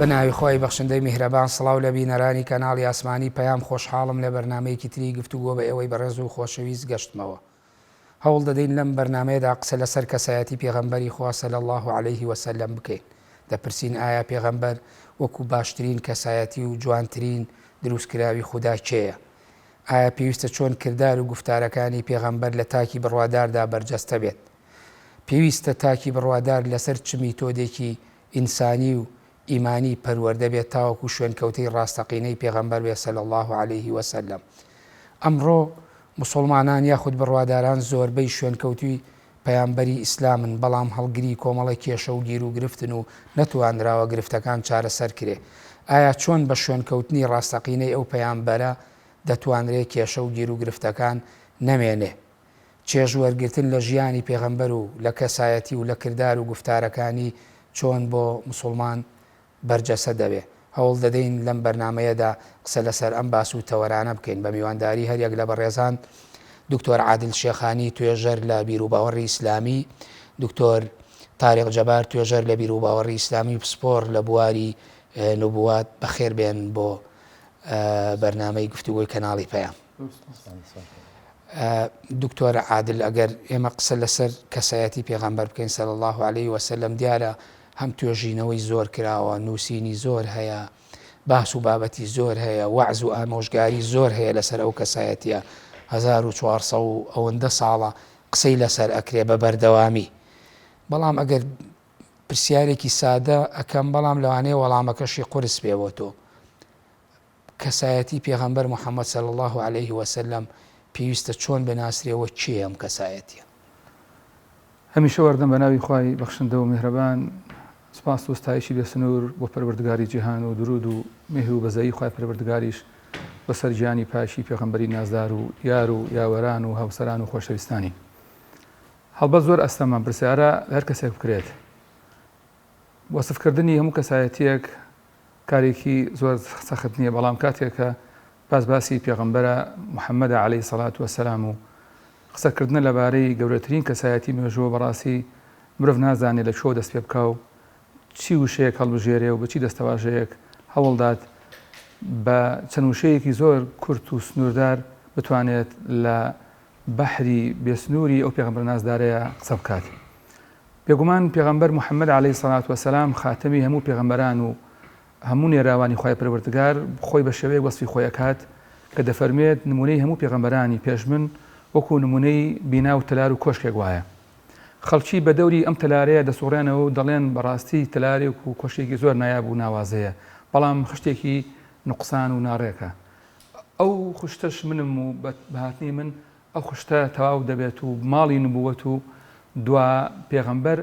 بە ناوی خوای بەخشندەی میهرەبان سڵاو لە بینەرانی کەناڵی ئاسمانی پەیام خۆشحاڵم لە بەرنامەیەکی تری گفتوگۆ بە ئێوەی بەڕێز و خۆشەویست گەشتمەوە هەوڵ دەدەین لەم بەرنامەیەدا قسە لەسەر کەسایەتی پێغەمبەری خوا صلی اللە علیه وسلم بکەین دەپرسین ئایا پێغەمبەر وەکو باشترین کەسایەتی و جوانترین دروستکراوی خودا کێیە؟ ئایا پێویستە چۆن کردار و گوفتارەکانی پێغەمبەر لە تاکی بڕواداردا بەرجەستە بێت؟ پێویستە تاکی بڕوادار لەسەر چ میتۆدێکی ئینسانی و ئیمانی پەروەردە بێت تاوەکو شوێنکەوتەی ڕاستەقینەی پێغەمبەر بێت صلی اللە علیه وسلم؟ ئەمڕۆ موسوڵمانان یاخود بڕواداران زۆربەی شوێنکەوتوی پەیامبەری ئیسلامن بەڵام هەڵگری کۆمەڵێک کێشە و گیروگرفتن و نەتوانراوە گرفتەکان چارەسەر کرێ. ئایا چۆن بە شوێنکەوتنی ڕاستەقینەی ئەو پەیامبەرە دەتوانرێ کێشە و گیروگرفتەکان نەمێنێ؟ چێژ وەرگرتن لە ژیانی پێغەمبەر و لە کەسایەتی و لە کردار و گوفتارەکانی چۆن بۆ موسوڵمان بەرجەسە دەبێ. هەوڵ دەدەین لەم بەرنامەیەدا قسە لەسەر ئەم باس و تەوەرانە بکەین بە میوانداری هەریەک لە بەڕێزان دکتۆر عادل شێخانی توێژەر لە بیروباوەڕی ئیسلامی، دکتۆر تاریق جەبار توێژەر لە بیروباوەڕی ئیسلامی و پسپۆڕ لە بواری نوبوات بەخێر بێن بۆ بەرنامەی گفتوگۆی کەناڵی پەیام. دکتۆر عادل ئەگەر ئێمە قسە لەسەر کەسایەتی پێغەمبەر بکەین صلی اللە علیه وسلم دیارە هەم توێژینەوەی زۆر کراوە، نووسینی زۆر هەیە، باس و بابەتی زۆر هەیە، وەعز و ئامۆژگاری زۆر هەیە لەسەر ئەو کەسایەتییە، 1400 و ئەوەندە ساڵە قسەی لەسەر ئەکرێ بە بەردەوامی. بەڵام ئەگەر پرسیارێکی سادە ئەکەم بەڵام لەوانەیە وەڵامەکەشی قورس بێ بۆ تۆ. کەسایەتی پێغەمبەر محمد صلی اللە علیه وسلم پێویستە چۆن بناسرێ و کێیە ئەم کەسایەتیە؟ هەمیشە وەردەم بە ناوی خوای بەخشندە و میهرەبان، سوپاس و ستایشی بێ سنوور بۆ پەروەردگاری جیهان و دروود و میهر و بەزەیی خوای پەروەردگاریش بەسەر گیانی پاکی پێغەمبەری نازدار و یار و یاوەران و هاوسەران و خۆشەویستانی. هەڵبەت زۆر ئەستەمە پرسیارە لە هەر کەسێک بکرێت. وەسفکردنی هەموو کەسایەتییەک کارێکی زۆر سەخت نییە، بەڵام کاتێک کە باس باسی پێغەمبەرە محەممەدە عەلەیهی سەڵات وەسەلام و قسەکردنە لەبارەی گەورەترین کەسایەتی مێژووە بەڕاستی مرۆڤ نازانێ لە کوێوە دەست پێ بکا و چی وشەیەک هەڵبژێرێ و بە چی دەستەواژەیەک هەوڵدات بە چەند وشەیەکی زۆر کورت و سنووردار بتوانێت لە بەحری بێسنووری ئەو پێغەمبەرە نازدارەیە قسە بکات. بێگومان پێغەمبەر محمد علیە سڵات وسلام خاتەمی هەموو پێغەمبەران و هەموو نێراوانی خوای پەروەردگار خۆی بە شێوەیەک وەسفی خۆی ئەکات کە دەفەرموێت نمونەی هەموو پێغەمبەرانی پێش من وەکو نمونەی بینا و تەلار و کۆشکێک وایە خەڵکی بە دەوری ئەم تەلارەیە دەسوڕێنەوە و دەڵێن بەڕاستی تەلارێک و کۆشکێکی زۆر نایاب و ناوازەیە بەڵام خشتێکی نوقسان و ناڕێکە ئەو خشتەش منم و بە هاتنی من ئەو خشتە تەواو دەبێت و ماڵی نبوەت و دوا پێغەمبەر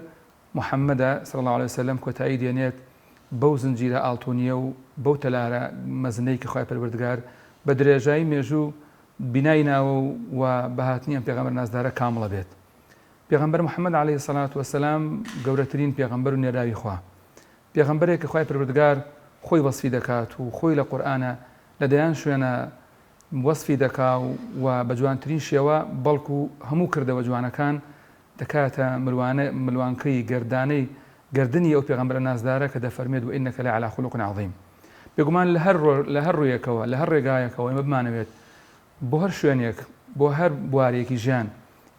محمدە صلی اللە علیە وسلم کۆتایی دێنێت بەو زنجیرە ئاڵتونیە و بەو تەلارە مەزنەی کە خوای پەروەردگار بە درێژایی مێژوو بینای ناوە و و بە هاتنی ئەم پێغەمبەر نازدارە کامڵ ئەبێت. پێغەمبەر محمد علیە الصلوە والسلام گەورەترین پێغەمبەر و نێراوی خوا پێغەمبەرێک کە خوای پەروەردگار خۆی وەسفی دەکات و خۆی لە قورئانە لە دەیان شوێنە وەسفی دەکا و بە جوانترین شێوە بەڵکو هەموو کردەوە جوانەکان دەکاتە ملوانە ملوانکەی گەردانەی گەردنی ئەو پێغەمبەرە نازدارە کە دەفەرموێت وانک لعلی خلق عظیم بێگومان لە هەر لە هەر ڕوویەکەوە لە هەر ڕێگایەکەوە ئێمە بمانەوێت بۆ هەر شوێنێک بۆ هەر بوارێکی ژیان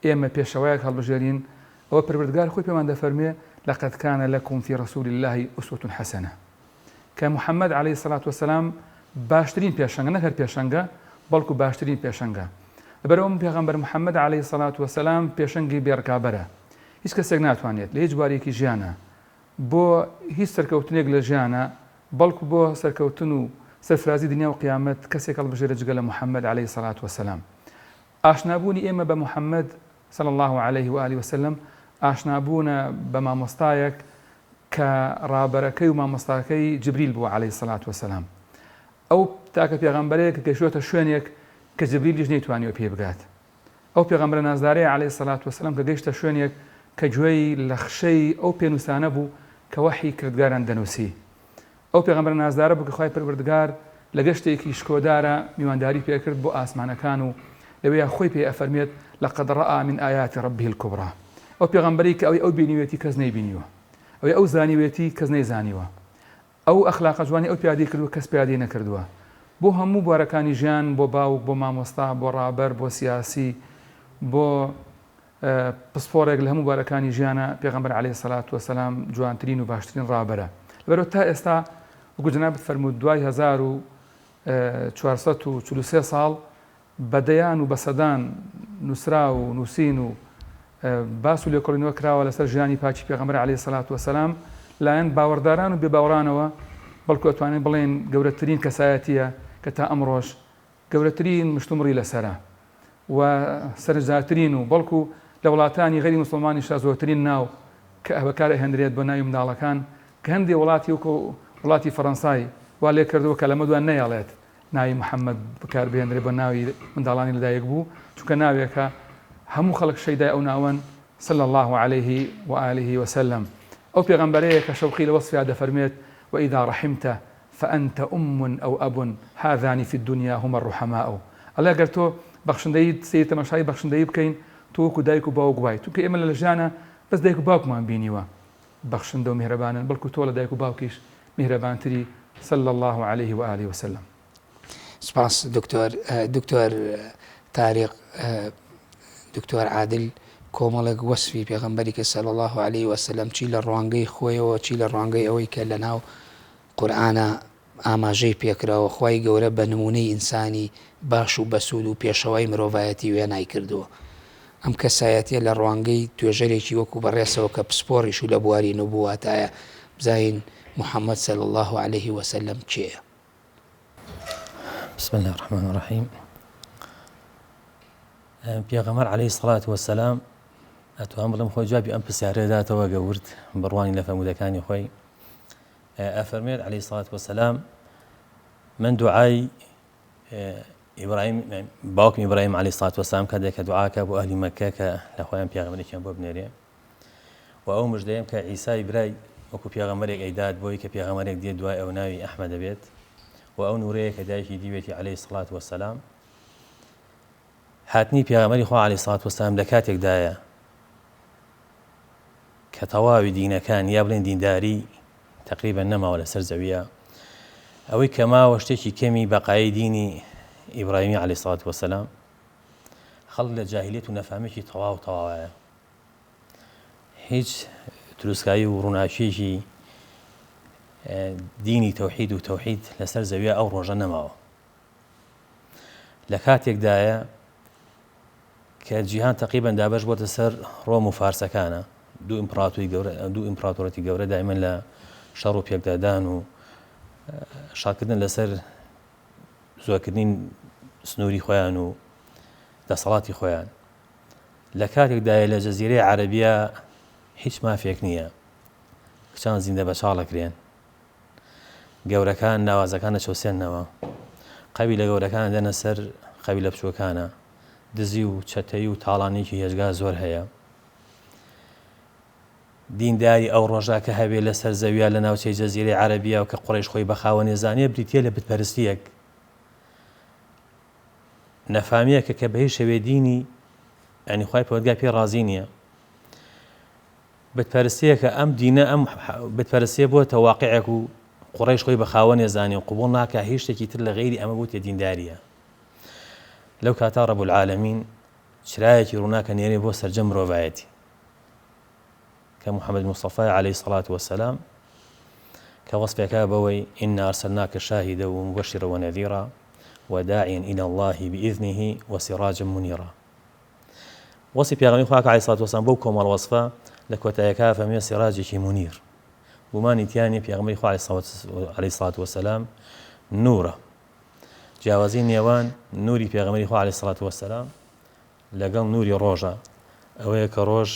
ئێمە پێشەوایەک هەڵبژێرین ئەوە پەروەردگار خۆی پێمان دەفەرموێ لقد کان لکم فی رسول اللە اسوە حسنە کە محمد علیە الصلوە والسلام باشترین پێشەنگە نەک هەر پێشەنگە بەڵکو باشترین پێشەنگە لەبەرئەوە پێغەمبەر محمد علیە الصلوە والسلام پێشەنگی بێڕکابەرە هیچ کەسێک ناتوانێت لە هیچ بوارێکی ژیانە بۆ هیچ سەرکەوتنێک لە ژیانە بەڵکو بۆ سەرکەوتن و سەرفرازی دنیا و قیامەت کەسێک هەڵبژێرێت جگە لە محمد علیە الصلوە والسلام ئاشنابوونی ئێمە بە محمد صلی اللە علیه و آله وسلم ئاشنابوونە بە مامۆستایەک کە ڕابەرەکەی و مامۆستاکەی جبریل بووە علیە الصلوە والسلام ئەو تاکە پێغەمبەرەیە کە گەیشتووەتە شوێنێک کە جبریلیش نەیتوانیوە پێی بگات ئەو پێغەمبەرە نازدارەیە علیە الصلوە والسلام کە گەیشتە شوێنێک کە گوێی لە خشەی ئەو پێنووسانە بوو کە وەحی کردگاران دەنووسی ئەو پێغەمبەرە نازدارە بوو کە خوای پەروەردگار لە گەشتێکی شکۆدارا میوانداری پێکرد بۆ ئاسمانەکان و لەوێیا خۆی پێی ئەفەرموێت، لقد رآ من آیات ربه الکبری، ئەو پێغەمبەرەی کە ئەوەی ئەو بینیوێتی کەس نەیبینیوە، ئەوەی ئەو زانیوێتی کەس نەیزانیوە. ئەو ئەخلاقە جوانەی ئەو پیادەی کردووە کەس پیادەی نەکردووە بۆ هەموو بوارەکانی ژیان بۆ باوک بۆ مامۆستا بۆ ڕابەر بۆ سیاسی بۆ پسپۆڕێک لە هەموو بوارەکانی ژیانە پێغەمبەر عەلەیهی سەلات وەسەلام جوانترین و باشترین ڕابەرە لەبەرئەوە تا ئێستا وەکو جەنابت فەرمووت دوای 1443 ساڵ بە دەیان و بە سەدان نووسراو و نووسین و باس و لێکۆڵینەوە کراوە لەسەر ژیانی پاکی پێغەمبەر عەلەیهی سەلات وەسەلام لایەن باوەڕداران و بێباوەڕانەوە بەڵکو ئەتوانین بڵێین گەورەترین کەسایەتییە کە تا ئەمڕۆش گەورەترین مشتومڕی لەسەرە و سەرنجدارترین و بەڵکو لە وڵاتانی غەیری موسڵمانیشدا زۆرترین ناو کە بەکار ئەهێنرێت بۆ ناوی منداڵەکان کە هەندێ وڵاتی وەکو وڵاتی فەڕەنسای وا لێکردووە کە لەمەدوا نەیەڵێت ناوی محەمەد بەکار بهێنرێت بۆ ناوی منداڵانی لەدایک بوو چونکە ناوێکە هەموو خەڵک شەیدای ئەو ناوەن صلی اللە علیه و آله و سلم ئەو پێغەمبەرەیە کە شەوقی لە وەسفیا دەفەرموێت وإذا رحمت فأنت أم أو أب هذان في الدنيا هما الرحماء ئەڵێ ئەگەر تۆ بەخشندەییت سەیر تەماشای بەخشندەیی بکەین تۆ وەکو دایک و باوک وایت چونکە ئێمە لە ژیانا بەس دایک و باوکمان بینیوە بەخشندە و میهرەبانن بەڵکو تۆ لە دایک و باوکیش میهرەبانتری صلی اللە علیه و آله وسلم. سپاس دکتۆر دکتۆر تاریق دکتۆر عادل کۆمەڵێک وەسفی پێغەمبەری کە صلی اللە علیه وسلم چی لە ڕوانگەی خۆیەوە چی لە ڕوانگەی ئەوەی کە لەناو قورئانا ئاماژەی پێکراوە، خوای گەورە بە نموونەی ئینسانی باش و بەسوود و پێشەوای مرۆڤایەتی وێنای کردووە. ئەم کەسایەتیە لە ڕوانگەی توێژەرێکی وەکو بەڕێزەوە کە پسپۆڕیش و لە بواری نوبواتایە، بزانین محمد صلی اللە علیه وسلم کێیە؟ بسم اللە الرحمن الرحیم پێغەمبەر عەلەیهی سڵات وەسەلام ئەتوان بڵێم خۆی جوابی ئەم پرسیارە داتەوە گە ورد بڕوانی لە فەرموودەکانی خۆی ئەفەرموێت علیە الصلوة والسلام من دوعای ئیبراهیم باوکم ئیبراهیم علیە الصلوة والسلام کاتێک کە دوعاکە بۆ ئەهلی مەککە کە لە خۆیان پێغەمبەرێکیان بۆ بنێرێ و ئەو مژدەیەم کە عیسای برای وەکو پێغەمبەرێک ئەیدات بۆی کە پێغەمبەرێک دێت دوای ئەو ناوی ئەحمەد دەبێت و ئەو نورەیە کە دایکی دیوێتی علیە الصلوة والسلام هاتنی پێغەمبەری خوا علیە الصلوة والسلام لە کاتێکدایە کە تەواوی دینەکان یا بڵێن دینداری تەقریبەن نەماوە لەسەر زەویە ئەوەی کە ماوە شتێکی کەمی بەقایی دینی ئیبراهیمی عەلەیهی سڵات وەسەلام خەڵک لە جاهلیەت و نەفامێکی تەواو تەواوایە هیچ تروسکایی و ڕووناکیەکی دینی تەوحید و تەوحید لەسەر زەویە ئەو ڕۆژە نەماوە لە کاتێکدایە کە جیهان تەقریبەن دابەش بۆتە سەر ڕۆم و فارسەکانە، دوو ئیمپڕاتوری گەورە، دوو ئیمپڕاتۆرەتی گەورە دایمەن لە شەڕ و پێکدادان و شەڕکردن لەسەر زۆرکردنی سنووری خۆیان و دەسەڵاتی خۆیان. لە کاتێکدایە لە جەزیرەی عەرەبیە هیچ مافێک نییە، کچان زیندە بەچاڵ ئەکرێن. گەورەکان لاوازەکان دەچەوسێننەوە، قەبیلە گەورەکان دەنە سەر قەبیلە بچووکەکانە، دزی و چەتەیی و تاڵانیی هێجگار زۆر هەیە. دینداری ئەو ڕۆژە کە هەبێ لەسەر زەویە لە ناوچەی جەزیرەی عەرەبیە و کە قوڕەیش خۆی بە خاوەنێ زانیە بریتیە لە بتپەرستیەک نەفامیەکە کە بە هیچ شێوەیە دینی یانی خوای پەروەردگار پێی ڕازی نییە. بتپەرستیەکە ئەم دینە ئەم بتپەرستیە بۆتە واقعێک و قوڕەیش خۆی بە خاوەنێ زانی و قبوڵ ناکا هیچ شتێکی تر لە غەیری ئەمە بوتێ دینداریە لەو کاتا رب العالمین چرایەکی ڕووناکە نێرێ بۆ سەرجەم مرۆڤایەتی کە محمد مصطفی علیه الصلاة والسلام کە وەصفێکە بەوەی إنا أرسلناك شاهدا ومبشرا ونذيرا وداعيا إلى الله بإذنه وسراجا منيرا وەسفی پێغەمبەری خوا کە علیە سڵات وسلام بەو کۆمەڵ وەسفە لە کۆتایەکە فەرمووی سراجێکی مونیر گومانی تیا نیە پێغەمبەری خوا علیە سڵات وسلام نورە جیاوازی نێوان نوری پێغەمبەری خوا علیە سڵات وسلام لەگەڵ نوری ڕۆژە ئەوەیە کە ڕۆژ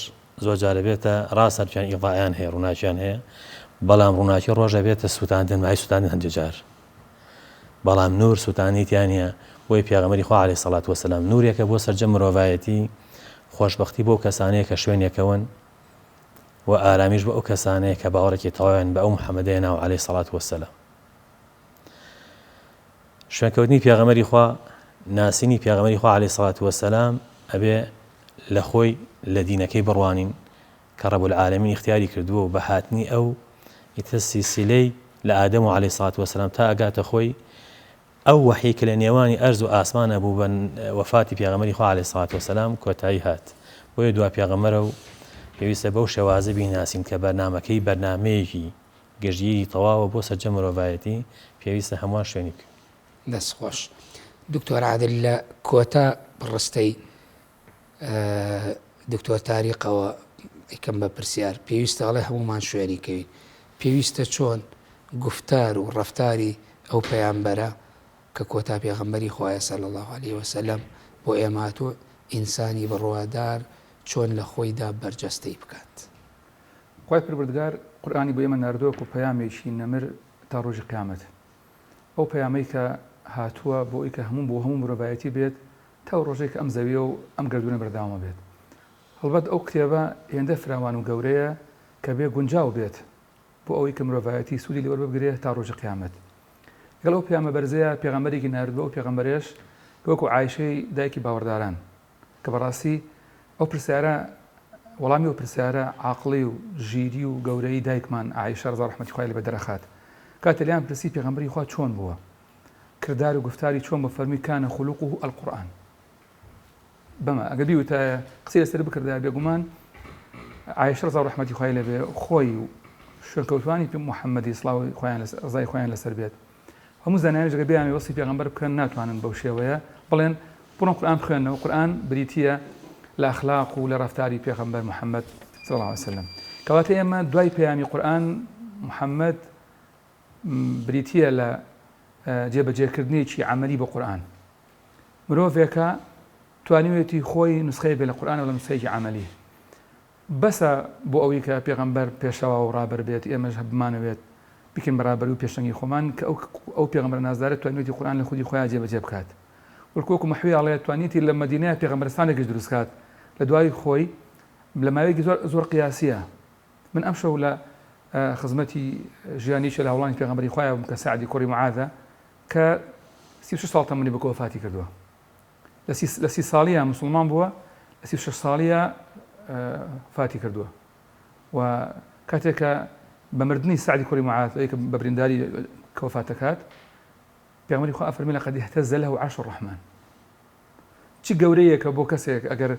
زۆر جارە بێتە ڕاست هەرچیان ئیضاعیان هەیە ڕووناکیان هەیە بەڵام ڕووناکی ڕۆژە بێتە سووتاندن مای سووتاندن هەندێک جار بەڵام نور سوتانی تیا نیە بۆیە پێغەمبەری خوا علیە سەڵات وسلام نورێکە بۆ سەرجەم مرۆڤایەتی خۆشبەختی بۆ کەسانەیە کە شوێنێکەون و ئارامیش بۆ ئەو کەسانەیە کە باوەڕێکی تەواویان بە ئەو محەممەدەیە ناو علیە سەڵات وسلام شوێنکەوتنی پێغەمبەری خوا ناسینی پێغەمبەری خوا علیە سەڵات وسلام ئەبێ لە خۆی لە دینەکەی بڕوانین کە رب العالمین ئیختیاری کردووە و بە هاتنی ئەو ئیتر سیسیلەی. لە ئادەم و عەلەیهی سڵات وەسەلام تا ئەگاتە خۆی ئەو وەحیەی کە لە نێوانی ئەرز و ئاسمانا بوو بە وەفاتی پێغەمبەری خوا علیە سڵات وسلام کۆتایی هات بۆیە دوا پێغەمبەرە و پێویستە بەو شێوازە بیناسین کە بەرنامەکەی بەرنامەیەکی گشتگیری تەواوە بۆ سەرجەم مرۆڤایەتی پێویستە هەمووان شوێنی بکەوین. دەست خۆش دکتۆر عادل لە کۆتا ڕستەی دکتۆر تاریقەوە ئەیکەم بە پرسیار پێویستە ئەڵێ هەموومان شوێنی کەوین پێویستە چۆن گوفتار و ڕەفتاری ئەو پەیامبەرە کە کۆتا پێغەمبەری خوایە صلی اللە علیە وسلم بۆ ئێمە هاتوو ئینسانی بڕوادار چۆن لە خۆیدا بەرجەستەی بکات. خوای پەروەردگار قورئانی بۆ ئێمە ناردووە وەکو پەیامێکی نەمر تا ڕۆژی قیامەت ئەو پەیامەی کە هاتووە بۆ ئەوی کە هەموو بۆ هەموو مرۆڤایەتی بێت تا ئەو ڕۆژەی کە ئەم زەویە و ئەم گەردوونە بەردەوامە بێت. هەڵبەت ئەو کتێبە هێندە فراوان و گەورەیە کە بێ گونجاو بێت بۆ ئەوەی کە مرۆڤایەتی سوودی لێ وەربگرێ تا ڕۆژی قیامەت. لەگەڵ ئەو پەیامە بەرزەیا پێغەمبەرێکی ناردووە ئەو پێغەمبەرەش کە وەکو عایشەی دایکی باوەڕداران کە بەڕاستی ئەو پرسیارە وەڵامی ئەو پرسیارە عاقڵی و ژیری و گەورەیی دایکمان عایشە ڕەزا ڕەحمەتی خوای لێ بێت دەرەخات کاتێ لێیان پرسی پێغەمبەری خوا چۆن بووە کردار و گوفتاری چۆن بوو فەرمووی کان خلقه القرآن بەمە ئەگەر بیوتایە قسەی لەسەر بکردایە بێگومان عایشە ڕەزا و ڕەحمەتی خوای لێ بێ خۆی و شوێنکەوتوانی پێ محەممەدی سڵاوی خۆیان لەسەر ڕەزای خۆیان لەسەر بێت هەموو زانایانیش ئەگەر بیانەوێ وەسفی پێغەمبەر بکەن ناتوانن بەو شێوەیە بڵێن بڕۆن قورئان بخوێنەوە قورئان بریتییە لە ئەخلاق و لە ڕەفتاری پێغەمبەر محەممەد صلی الله علیه وسلم کەواتە ئێمە دوای پەیامی قورئان محەممەد بریتییە لە جێبەجێکردنێکی عەمەلی بۆ قورئان. مرۆڤێکە توانیویەتی خۆی نوسخەیەک بێت لە قورئانەوە لە نوسخەیەکی عەمەلی. بەسە بۆ ئەوەی کە پێغەمبەر پێشەوا و ڕابەر بێت، ئێمەش بمانەوێت بیکەین بە ڕابەری و پێشەنگی خۆمان کە ئەو ئەو پێغەمبەرە نازدارە توانیویەتی قورئان لە خودی خۆیا جێبەجێ بکات. وەک وەکو مەحوی ئەڵێ توانیویەتی لە مەدینەیا پێغەمبەرستانێکیش دروست کات لە دوای خۆی لە ماوەیەکی زۆر زۆر قیاسیە. من ئەمشەو لە خزمەتی ژیانی یەکێ لە هاوڵانی پێغەمبەری خوایە بووم کە سەعدی کوڕی معاذە کە 36 ساڵ تەمەنی بوو کە وەفاتی کردووە لە سی ساڵیە مسلمان بووە لە 36 ساڵیە فاتی کردووە و کاتێک کە بە مردنی سەعدی کوڕی معاذ کە بە برینداری کە وەفات دەکات پێغەمبەری خوا ئەفەرمێ لقد اهتز له عرش الرحمن چ گەورەیەکە بۆ کەسێک ئەگەر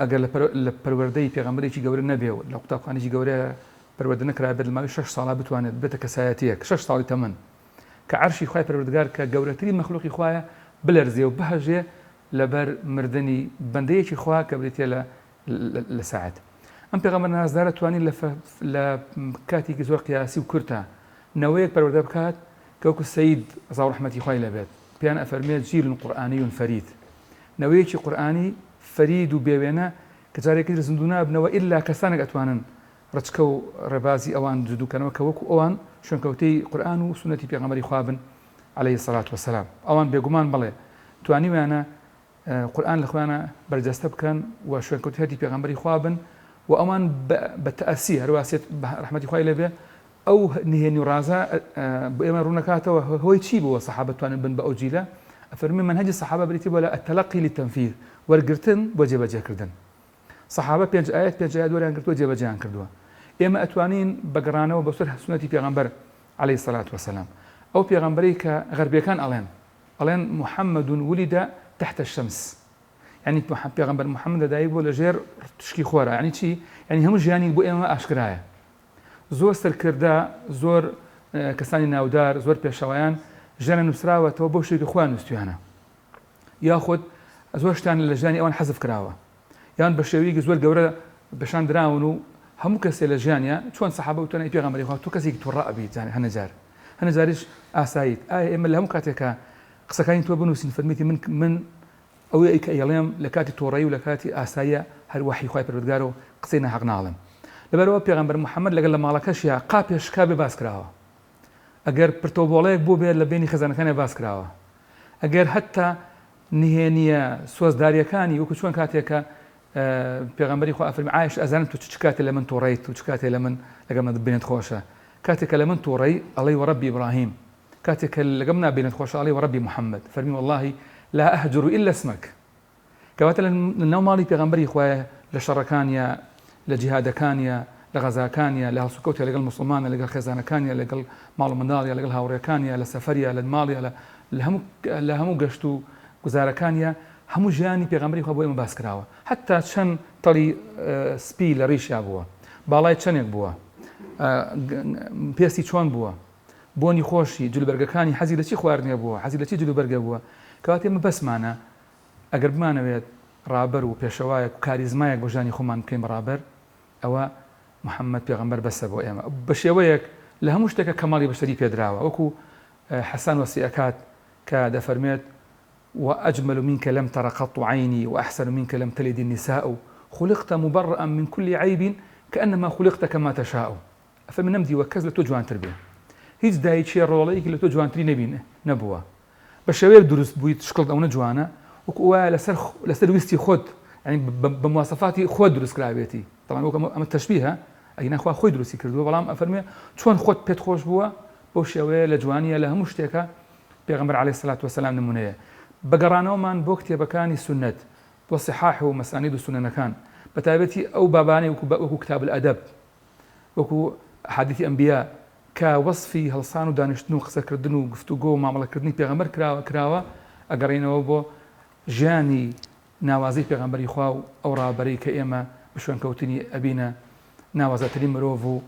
ئەگەر لە پەروەردەی پێغەمبەرێکی گەورە نەبێ و لە قوتابخانەیەکی گەورە پەروەردە نەکرابێت لە ماوەی شەش ساڵا بتوانێت ببێتە کەسایەتییەک شەش ساڵی تەمەن کە عەرشی خوای پەروەردگار کە گەورەترین مەخلوقی خوایە بلەرزێ و بهەژێ لەبەر مردنی بەندەیەکی خوا کە بریتیە لە لە سەعد ئەم پێغەمبەر نازدارە توانی لە لە کاتێکی زۆر قیاسی و کورتە نەوەیەک پەروەردە بکات کە وەکو سەید ڕەزا و ڕەحمەتی خوای لێبێت پێیان ئەفەرموێت جیل قورئانی فرید نەوەیەکی قورئانی فەرید و بێ وێنە کە جارێکی تر زیندوو نابنەوە ئیلا کەسانێک ئەتوانن ڕچکە و ڕێبازی ئەوان زیندوو کەنەوە کە وەکو ئەوان شوێنکەوتەی قورئان و سوننەتی پێغەمبەری خوا بن علیە الصلوة والسلام ئەوان بێگومان بەڵێ توانیویانە قورئان لە خۆیانە بەرجەستە بکەن و شوێنکەوتەی هەدی پێغەمبەری خوا بن و ئەوان بە تەئەسی هەروا سێت ڕەحمەتی خوای لێ بێ ئەو نهێنی و ڕازە بۆ ئێمە ڕوونەکاتەوە هۆی چی بووە سەحابە توانن بن بە ئەو جیلە ئەفەرمی مەنهەجی سەحابە بریتی بووە لە التلقی للتنفیذ وەرگرتن بۆ جێبەجێکردن سەحابە پێنج ئایەت پێنج ئایەت وەریان گرتووە جێبەجێیان کردووە ئێمە ئەتوانین بە گەڕانەوە بۆ سەر سوننەتی پێغەمبەر علیه الصلاة والسلام ئەو پێغەمبەرەی کە غەربیەکان ئەڵێن ئەڵێن محمد ولد تحت الشمس یعنی پێغەمبەر محمد لەدایک بووە لە ژێر تشکی خۆرە یعنی چی یعنی هەموو ژیانی بۆ ئێمە ئاشکرایە زۆر سەرکردە، زۆر کەسانی ناودار، زۆر پێشەوایان ژیانیان نووسراوەتەوە بەو شێوەی کە خۆیان نووسویانە. یاخود زۆر شتیان لە ژیانی ئەوان حەزف کراوە. یان بە شێوەیەکی زۆر گەورە پێشان دراون و هەموو کەسێ لە ژیانیا چۆن سەحابە وتویانە ئەی پێغەمبەری خوا تۆ کەسێکی توڕە ئەبیت جارێ هەنێ جار هەنێ جاریش ئاساییت ئایا ئێمە لە هەموو کاتێکا قسەکانی تۆ بنووسین فەرموویەتی من من ئەوەی کە ئەیڵێم لە کاتی توڕەیی و لە کاتی ئاساییە هەر وەحی خوای پەروەردگارە و قسەی ناحەق ناڵێم لەبەرئەوە پێغەمبەر محمد لەگەڵ لە ماڵەکەشیا قاپێ شکابێ باس کراوە ئەگەر پرتەوبۆڵەیەک بووبێت لە بەینی خێزانەکانیا باس کراوە ئەگەر هەتا نهێنیە سۆزداریەکانی وەکو چۆن کاتێک کە پێغەمبەری خوا ئەفەرمی عایشە ئەزانم تۆ چ کاتێ لە من توڕەیت و چ کاتێ لە من لەگەڵ من بینت خۆشە کاتێک کە لە من توڕەی ئەڵێی وەڕەبی ئیبراهیم کاتێک کە لەگەڵ منا بینت خۆشە ئەڵێی وەڕەبی محمد فەرمی واللە لا اهجر الا اسمک کەواتە لە ناو ماڵی پێغەمبەری خوایە لە شەڕەکانیا لە جیهادەکانیا لە غەزاکانیا، لە هەڵسوکەوتیا لەگەڵ موسڵمانە، لەگەڵ خێزانەکانیا، لەگەڵ ماڵ و منداڵیا، لەگەڵ هاوڕێکانیا، لە سەفەریا، لە ماڵیا، لە لە هەموو لە هەموو گەشت و گوزارەکانیا، هەموو ژیانی پێغەمبەری خوا بۆ ئێمە باس کراوە. حەتتا چەند تەڵی سپی لە ڕیشیا بووە، باڵای چەنێک بووە، پێستی چۆن بووە، بۆنی خۆشی، جلوبەرگەکانی، حەزی لە چی خواردنێ بووە، حەزی لە چی جلوبەرگێ بووە. کەواتە ئێمە بەسمانە ئەگەر بمانەوێت ڕابەر و پێشەوایەک و کاریزمایەک بۆ ژیانی خۆمان بکەین بە ڕابەر، ئەوە محەممەد پێغەمبەر بەسە بۆ ئێمە. بە شێوەیەک لە هەموو شتێکە کەماڵی بەشەری پێدراوە، وەکو حەسان وەسفی ئەکات کە دەفەرموێت، وأجمل منک لم تر قط عینی وأحسن منک لم تلد النساء خلقت مبرئا من كل عیب کأنما خلقت کما تشاء ئەفەرموێ نەمدیوە کەس لە تۆ جوانتر بێ، هیچ دایکێ ڕۆڵەیەکی لە تۆ جوانتری نەبین نەبووە. بە شێوەیەک دروست بوویت شکڵت ئەونە جوانە وەکو وایە لەسەر لەسەر ویستی خۆت یانی بە مواسەفاتی خۆت دروست کرابێتی تەبعەن وەک ئەمە تەشبیهە ئەگینا خوا خۆی دروستی کردووە بەڵام ئەفەرموێ چۆن خۆت پێت خۆش بووە بەو شێوەیە لە جوانیە لە هەموو شتێکە پێغەمبەر عەلەیهی سەلات وەسەلام نمونەیە بە گەڕانەوەمان بۆ کتێبەکانی سوننەت بۆ صحاح و مەسانید و سونەنەکان بە تایبەتی ئەو بابانەی وەکو وەکو کتاب الادب وەکو احادیثی انبیاء کە وەسفی هەڵسان و دانیشتن و قسەکردن و گفتوگۆ و مامەڵەکردنی پێغەمبەر کراوە کراوە ئەگەڕێینەوە بۆ ژیانی ناوازەی پێغەمبەری خوا و ئەو ڕابەرەی کە ئێمە بە شوێنکەوتنی ئەبینە ناوازەترین مرۆڤ و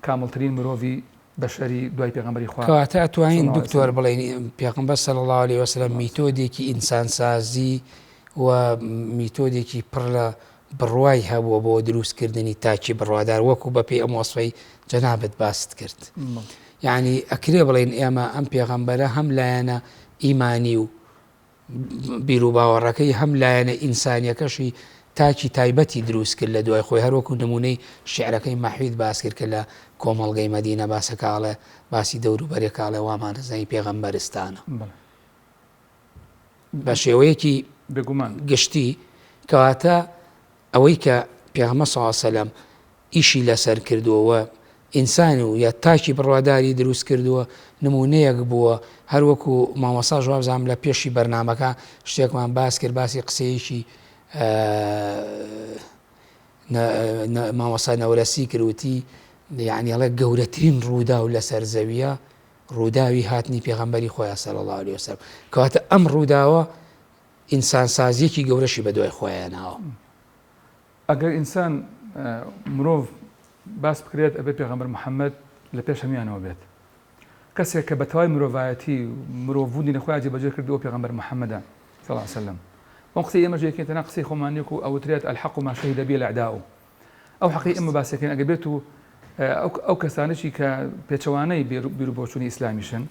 کامڵترین مرۆڤی بەشەری دوای پێغەمبەری خوا کەواتە ئەتوانین صلی اللە علیە دکتۆر وسلم. بڵێین پێغەمبەر صلی اللە علیە وسلم میتۆدێکی ئینسانسازی و میتۆدێکی پڕ لە بڕوای هەبووە بۆ دروست کردنی تاکی بڕوادار وەکو بە پێی ئەم وەسفەی جەنابت باست کرد یعنی ئەکرێ بڵێین ئێمە ئەم پێغەمبەرە هەم لایەنە ئیمانی و بیروباوەڕەکەی هەم لایەنە ئینسانیەکەشی تاکی تایبەتی دروست کرد لە دوای خۆی هەروەکو نمونەی شعرەکەی مەحویت باس کرد کە لە کۆمەڵگەی مەدینە باسەکە ئەڵێ باسی دەوروبەرێک ئەڵێ وامانەزانی پێغەمبەرستانە بە شێوەیەکی بێگومان گشتی کەواتە ئەوەی کە پێغەمبەر صلی اللە علیە وسلم ئیشی لەسەر کردووە و ئینسان و یا تاکی بڕواداری دروست کردووە نمونەیەک بووە هەر وەکو مامۆستاش وابزانم لە پێشی بەرنامەکە شتێکمان باس کرد باسی قسەیەکی مامۆستا نەورەسی کرد وتی یعنی ئەڵێ گەورەترین ڕووداو لەسەر زەویە ڕووداوی هاتنی پێغەمبەری خۆیە صلی اللە علیە وسلم کەواتە ئەم ڕووداوە ئینسانسازیەکی گەورەشی بەدوای خۆیان ناوە. ئەگەر ئینسان مرۆڤ باس بکرێت ئەبێ پێغەمبەر محمد لە پێش هەمویانەوە بێت کەسێک کە بە تەوای مرۆڤایەتی و مرۆڤبوونی لە خۆیان جێبەجێ کردووە پێغەمبەر محمدە صلی الله علیه وسلم ئەو قسەی ئێمەش یەکێن تەنها قسەی خۆمان نیە و ئەوترێت الحق ما شهد به الاعداء ئەو حەقی ئێمە باسەکەین ئەگەر بێت و ئەو کەسانەشی کە پێچەوانەی بیر و بۆچوونی ئیسلامیشن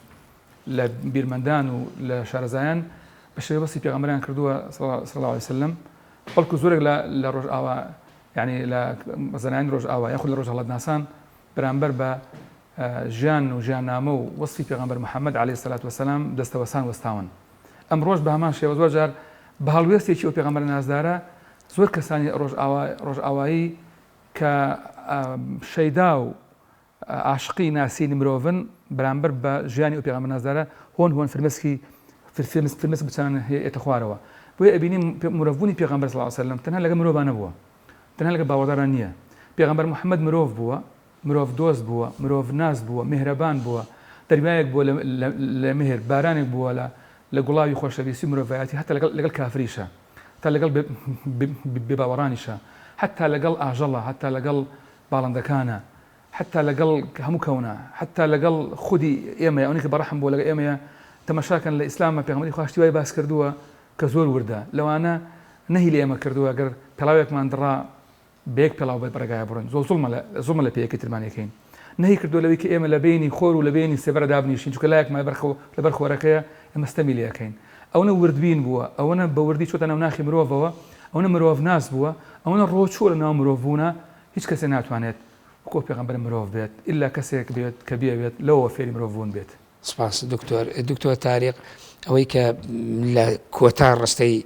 لە بیرمەندان و لە شارەزایان بە شێوەی وەسفی پێغەمبەریان کردووە صلی الله علیه وسلم بەڵکو زۆرێک لە لە ڕۆژئاوا یعنی لە زانایانی ڕۆژئاوا یاخود لە ڕۆژهەڵاتناسان بەرامبەر بە ژیان و ژیاننامە و وەسفی پێغەمبەر محەممەد علیه الصلاة والسلام دەستەوەسان وەستاون ئەمڕۆش بە هەمان شێوە زۆر جار بە هەڵوێستێکی ئەو پێغەمبەرە نازدارە زۆر کەسانی ڕۆژئاوا ڕۆژئاوایی کە شەیدا و عاشقی ناسینی مرۆڤن بەرامبەر بە ژیانی ئەو پێغەمبەر نازدارە هۆن هۆن فرمێسکی فرمێسک بچانن ئێتە خوارەوە بۆیە ئەبینین مرۆڤبوونی پێغەمبەر صلی اللە علیه وسلم تەنها لەگەڵ مرۆڤا نەبووە تەنها لەگەڵ باوەڕداران نییە پێغەمبەر محمد مرۆڤ بووە مرۆڤ دۆست بووە مرۆڤ ناس بووە میهرەبان بووە دەریایەک بووە لە مهر بارانێک بووە لە لە گوڵاوی خۆشەویستی مرۆڤایەتی هەتا لەگەڵ لەگەڵ کافریشە هەتا لەگەڵ بێباوەڕانیشە هەتا لەگەڵ ئاژەڵە هەتا لەگەڵ باڵندەکانە حەتا لەگەڵ هەموو کەونە حەتا لەگەڵ خودی ئێمەیە ئەونەی کە بەڕەحم بووە لەگەڵ ئێمەیە تەمەشاکەن لە ئیسلامە پێغەمبەری خوا شتی وای باس کردووە کە زۆر وردە لەوانە نەهی لە ئێمە کردووە گەر پێڵاوێکمان دڕا بە یەک پێڵاو بە ڕێگایە بڕۆین زۆر زوڵمە لە زوڵمە لە پێیەکەی ترمان یەکەین نەهی کردووە لەوەی کە ئێمە لە بەینی خۆر و لە بەینی سێبەرە دابنیشین چونکە لایەکمان لەبەر خۆ لەبەر خۆرەکەیە ئێمە ستەمی لێ ئەکەین ئەونە وردبین بووە ئەوەنە بە وردی چۆتە ناو ناخی مرۆڤەوە ئەونە مرۆڤناس بووە ئەونە ڕۆچووە لە ناو مرۆڤبوونا هیچ کەسێک ناتوانێت وەکو ئەو پێغەمبەرە مرۆڤ بێت ئیلا کەسێک بێت کە بیەوێت لەوەوە فێری مرۆڤ بوون بێت. سپاس دکتۆر. دکتۆر تاریق ئەوەی کە لە کۆتا ڕستەی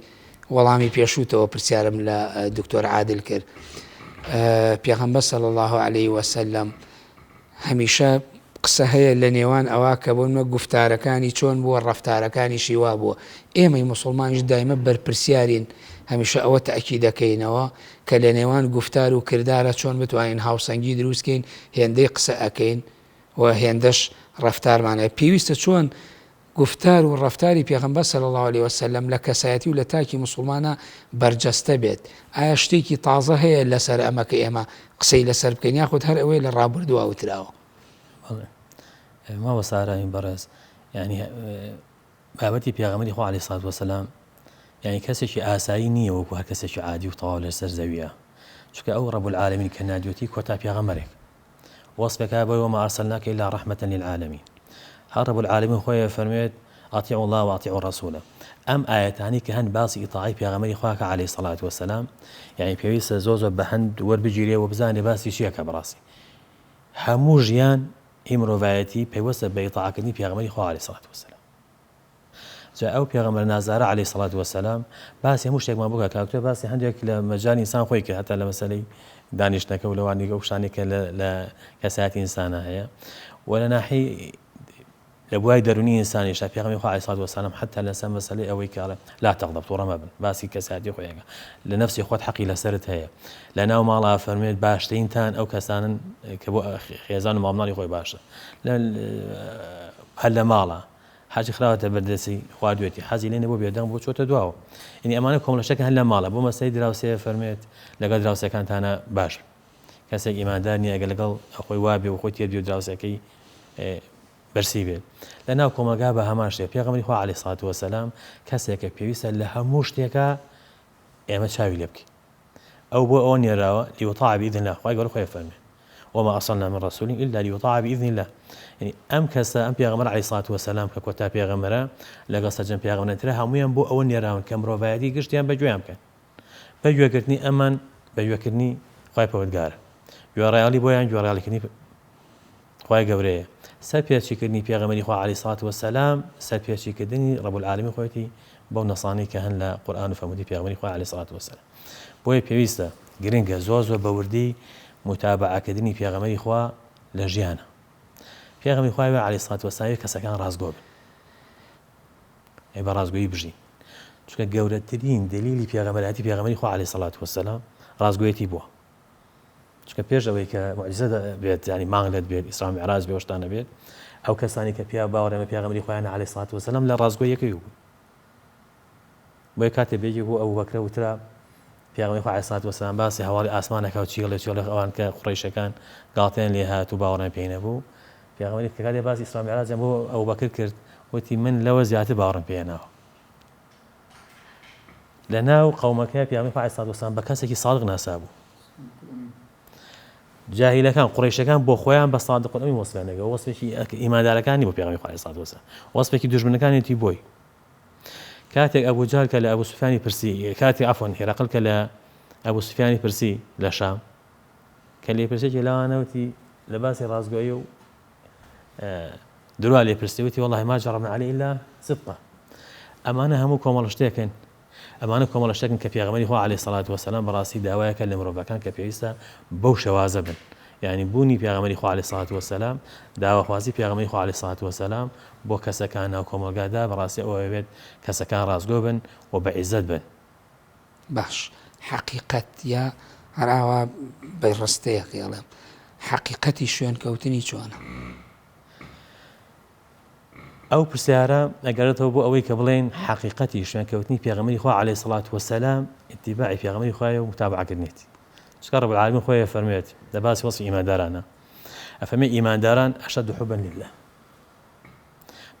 وەڵامی پێشووتەوە پرسیارم لە دکتۆر عادل کرد پێغەمبەر صلی الله علیه وسلم هەمیشە قسە هەیە لە نێوان ئەوە کە بۆ نمونە گوفتارەکانی چۆن بووە ڕەفتارەکانیشی وا بووە ئێمەی موسڵمانیش دایمە بەرپرسیارین هەمیشە ئەوە تەئکیدەکەینەوە کە لە نێوان گوفتار و کردارە چۆن بتوانین هاوسەنگی دروست کەین هێندەی قسە ئەکەین و هێندەش ڕەفتارمان هەیە پێویستە چۆن گوفتار و ڕەفتاری پێغەمبەر صلی اللە علیە وسلم لە کەسایەتی و لە تاکی موسوڵمانا بەرجەستە بێت، ئایا شتێکی تازە هەیە لەسەر ئەمە کە ئێمە قسەی لەسەر بکەین یاخود هەر ئەوەیە لە ڕابردووا وتراوە؟ بەڵێ مامۆستا ئارامی بەڕێز یانی بابەتی پێغەمبەری خوا علیە سڵات وسلام یانی کەسێکی ئاسایی نییە وەکو هەر کەسێکی عادی و تەواو لەسەر زەویە چونکە ئەو رب العالمین کە نادیۆتی کۆتا پێغەمبەرێک وەسفێک هەیە بۆی وما ارسلناک الا رحمە للعالمین هەر رب العالمین خۆی ئەفەرموێت اطیعوا اللە و اطیعوا الرسول ئەم ئایەتانەی کە هەن باسی ئیتاعەی پێغەمبەری خوا کە علیە الصلوە والسلام یعنی پێویستە زۆر زۆر بە هەند وەربگیرێ و بزانێ باسی چیەکە بەڕاستی هەموو ژیان ئی مرۆڤایەتی پەیوەستە بە ئیتاعەکردنی پێغەمبەری خوا علیە الصلوە والسلام جا ئەو پێغەمبەرە نازدارە علیە الصلوە والسلام باسی هەموو شتێکمان بکە کاک تۆ باسی هەندێک لە مەجالی ئینسان خۆی کرد هەتا لە مەسەلەی دانیشتنەکە و لەوانی ئەو شتانەی کە لە کەسایەتی ئینسانە هەیە و لە ناحی لە بوای دەرونی ئینسانیشدا پێغەمبەری خوا علیە الصلوە والسلام حتا لەسەر مەسەلەی ئەوەی کە ئەڵێ لا تغضب توڕە مەبن باسی کەسایەتی خۆیەکە لە نەفسی خۆت حەقی لەسەرت هەیە لە ناو ماڵا فەرمێت باشترینتان ئەو کەسانن کە بۆ خێزان و ماڵمناڵی خۆی باشە هەر لە ماڵە حاجی خراوەتە بەر دەستی خواردوێتی حەزی لێ نەبوو بێدەنگ بوو چۆتە دواوە یعنی ئەمانە کۆمەڵە شتەکە هەر لە ماڵە بۆ مەسەی دراوسێ فەرمێت لەگەڵ دراوسێکانتانە باش کەسێک ئیماندار نییە ئەگەر لەگەڵ خۆی وابێ و خۆی تێر بێ و دراوسێکەی برسی بێت لە ناو کۆمەڵگا بە هەمان شتێ پێغەمبەری خوا عەلەیهی سڵات وەسەلام کەسێکە پێویستە لە هەموو شتێکا ئێمە چاوی لێ بکەین ئەو بۆ ئەوە نێراوە لیوطاع باذن الله خوای گەورە خۆی فەرمێ وما ارسلنا من رسول الا لیطاع باذن الله یعنی ئەم کەسە ئەم پێغەمبەر علیه الصلاه والسلام کە کۆتا پێغەمبەرە لەگەڵ سەرجەم پێغەمبەران ترە هەموویان بۆ ئەوە نێراون کە مرۆڤایەتی گشتیان بە گوێیان بکەن بە گوێگرتنی ئەمان بە گوێکردنی خوای پەروەردگارە گوێڕایەڵی بۆیان گوێڕایەڵیکردنی خوای گەورەیە سەرپێچی کردنی پێغەمبەری خوا علیە سڵات وسلام سەرپێچی کردنی رب العالمین خۆیەتی بەو نەسانەی کە هەن لە قورئان و فەرموودەی پێغەمبەری خوا علیە سڵات وسلام بۆیە پێویستە گرنگە زۆر زۆر بە وردی متابعەکردنی پێغەمبەری خوا لە ژیانە پێغەمبەری خوا علیە سڵات وسلام کەسەکان ڕاستگۆ بن ئەی بە ڕاستگۆیی بژین چونکە گەورەترین دلیلی پێغەمبەرایەتی پێغەمبەری خوا علیە سڵات وسلام ڕاستگۆیەتی بووە چونکە پێش ئەوەی کە موعجیزە بێت یانی مانگ لەت بێت ئیسرا میعراج بێ شتانە بێت ئەو کەسانی کە پیا باوەڕیان بە پێغەمبەری خۆیان عەلەیهی سڵات وسلام لە ڕاستگۆیەکەی بوو بۆیە کاتێ بێکی بۆ ئەبوو بەکرە وترا پێغەمبەری خوا عەلەیهی سڵات وسلام باسی هەواڵی ئاسمانەکە و چیڵێ چیڵێ ئەوان کە قوڕەیشەکان گاڵتەیان لێ هات و باوەڕیان پێی نەبوو پێغەمبەری کە کاتێ باسی ئیسرا میعراجیان بۆ ئەبوبەکر کرد وتی من لەوە زیاتر باوەڕم پێ هێناوە لە ناو قەومەکەی پێغەمبەری خوا عەلەیهی سڵات وسلام بە کەسێکی سادق ناسابوو. جاهیلەکان قوڕەیشەکان بۆ خۆیان بە صادق الامین وەسفیان دەکرد وەسفێکی ئیماندارەکانی بۆ پێغەمبەری خوا عەلەیهی سڵات وسلام وەسفێکی دوژمنەکانیەتی بۆی کاتێک ئەبوو جەهل کە لە ئەبوو سوفیانی پرسی کاتێک عەفوەن هێرەقل کە لە ئەبوو سوفیانی پرسی لە شام کە لێ پرسێکی لەوانەوتی لە باسی ڕاستگۆیی و دروا لێ پرسی وتی واللە ما جربنا علیه الا صدقا ئەمانە هەموو کۆمەڵە شتێکن ئەمانە کۆمەڵە شتێکن کە پێغەمبەری خوا علیه الصلاة والسلام بەڕاستی داوایەکە لە مرۆڤەکان کە پێویستە بەو شێوازە بن یعنی بوونی پێغەمبەری خوا علیه الصلاة والسلام داواخوازی پێغەمبەری خوا علیه الصلاة والسلام بۆ کەسەکان ناو کۆمەڵگادا بەڕاستی ئەوە بێت کەسەکان ڕاستگۆ بن و بە عیزەت بن باش حەقیقەت یا هەر ئاوا بە ڕستەیەک ئەڵێم حەقیقەتی شوێنکەوتنی چۆنە؟ ئەو پرسیارە ئەگەڕێتەوە بۆ ئەوەی کە بڵێین حەقیقەتی شوێنکەوتنی پێغەمبەری خوا عەلەیهی سڵات وەسەلام ئیتیباعی پێغەمبەری خوایە و متابعەکردنێتی چونکە رب العالمین خۆی ئەفەرموێت لە باسی وەسفی ئیماندارانە ئەفەرمێ ئیمانداران ئەشەد حبا لله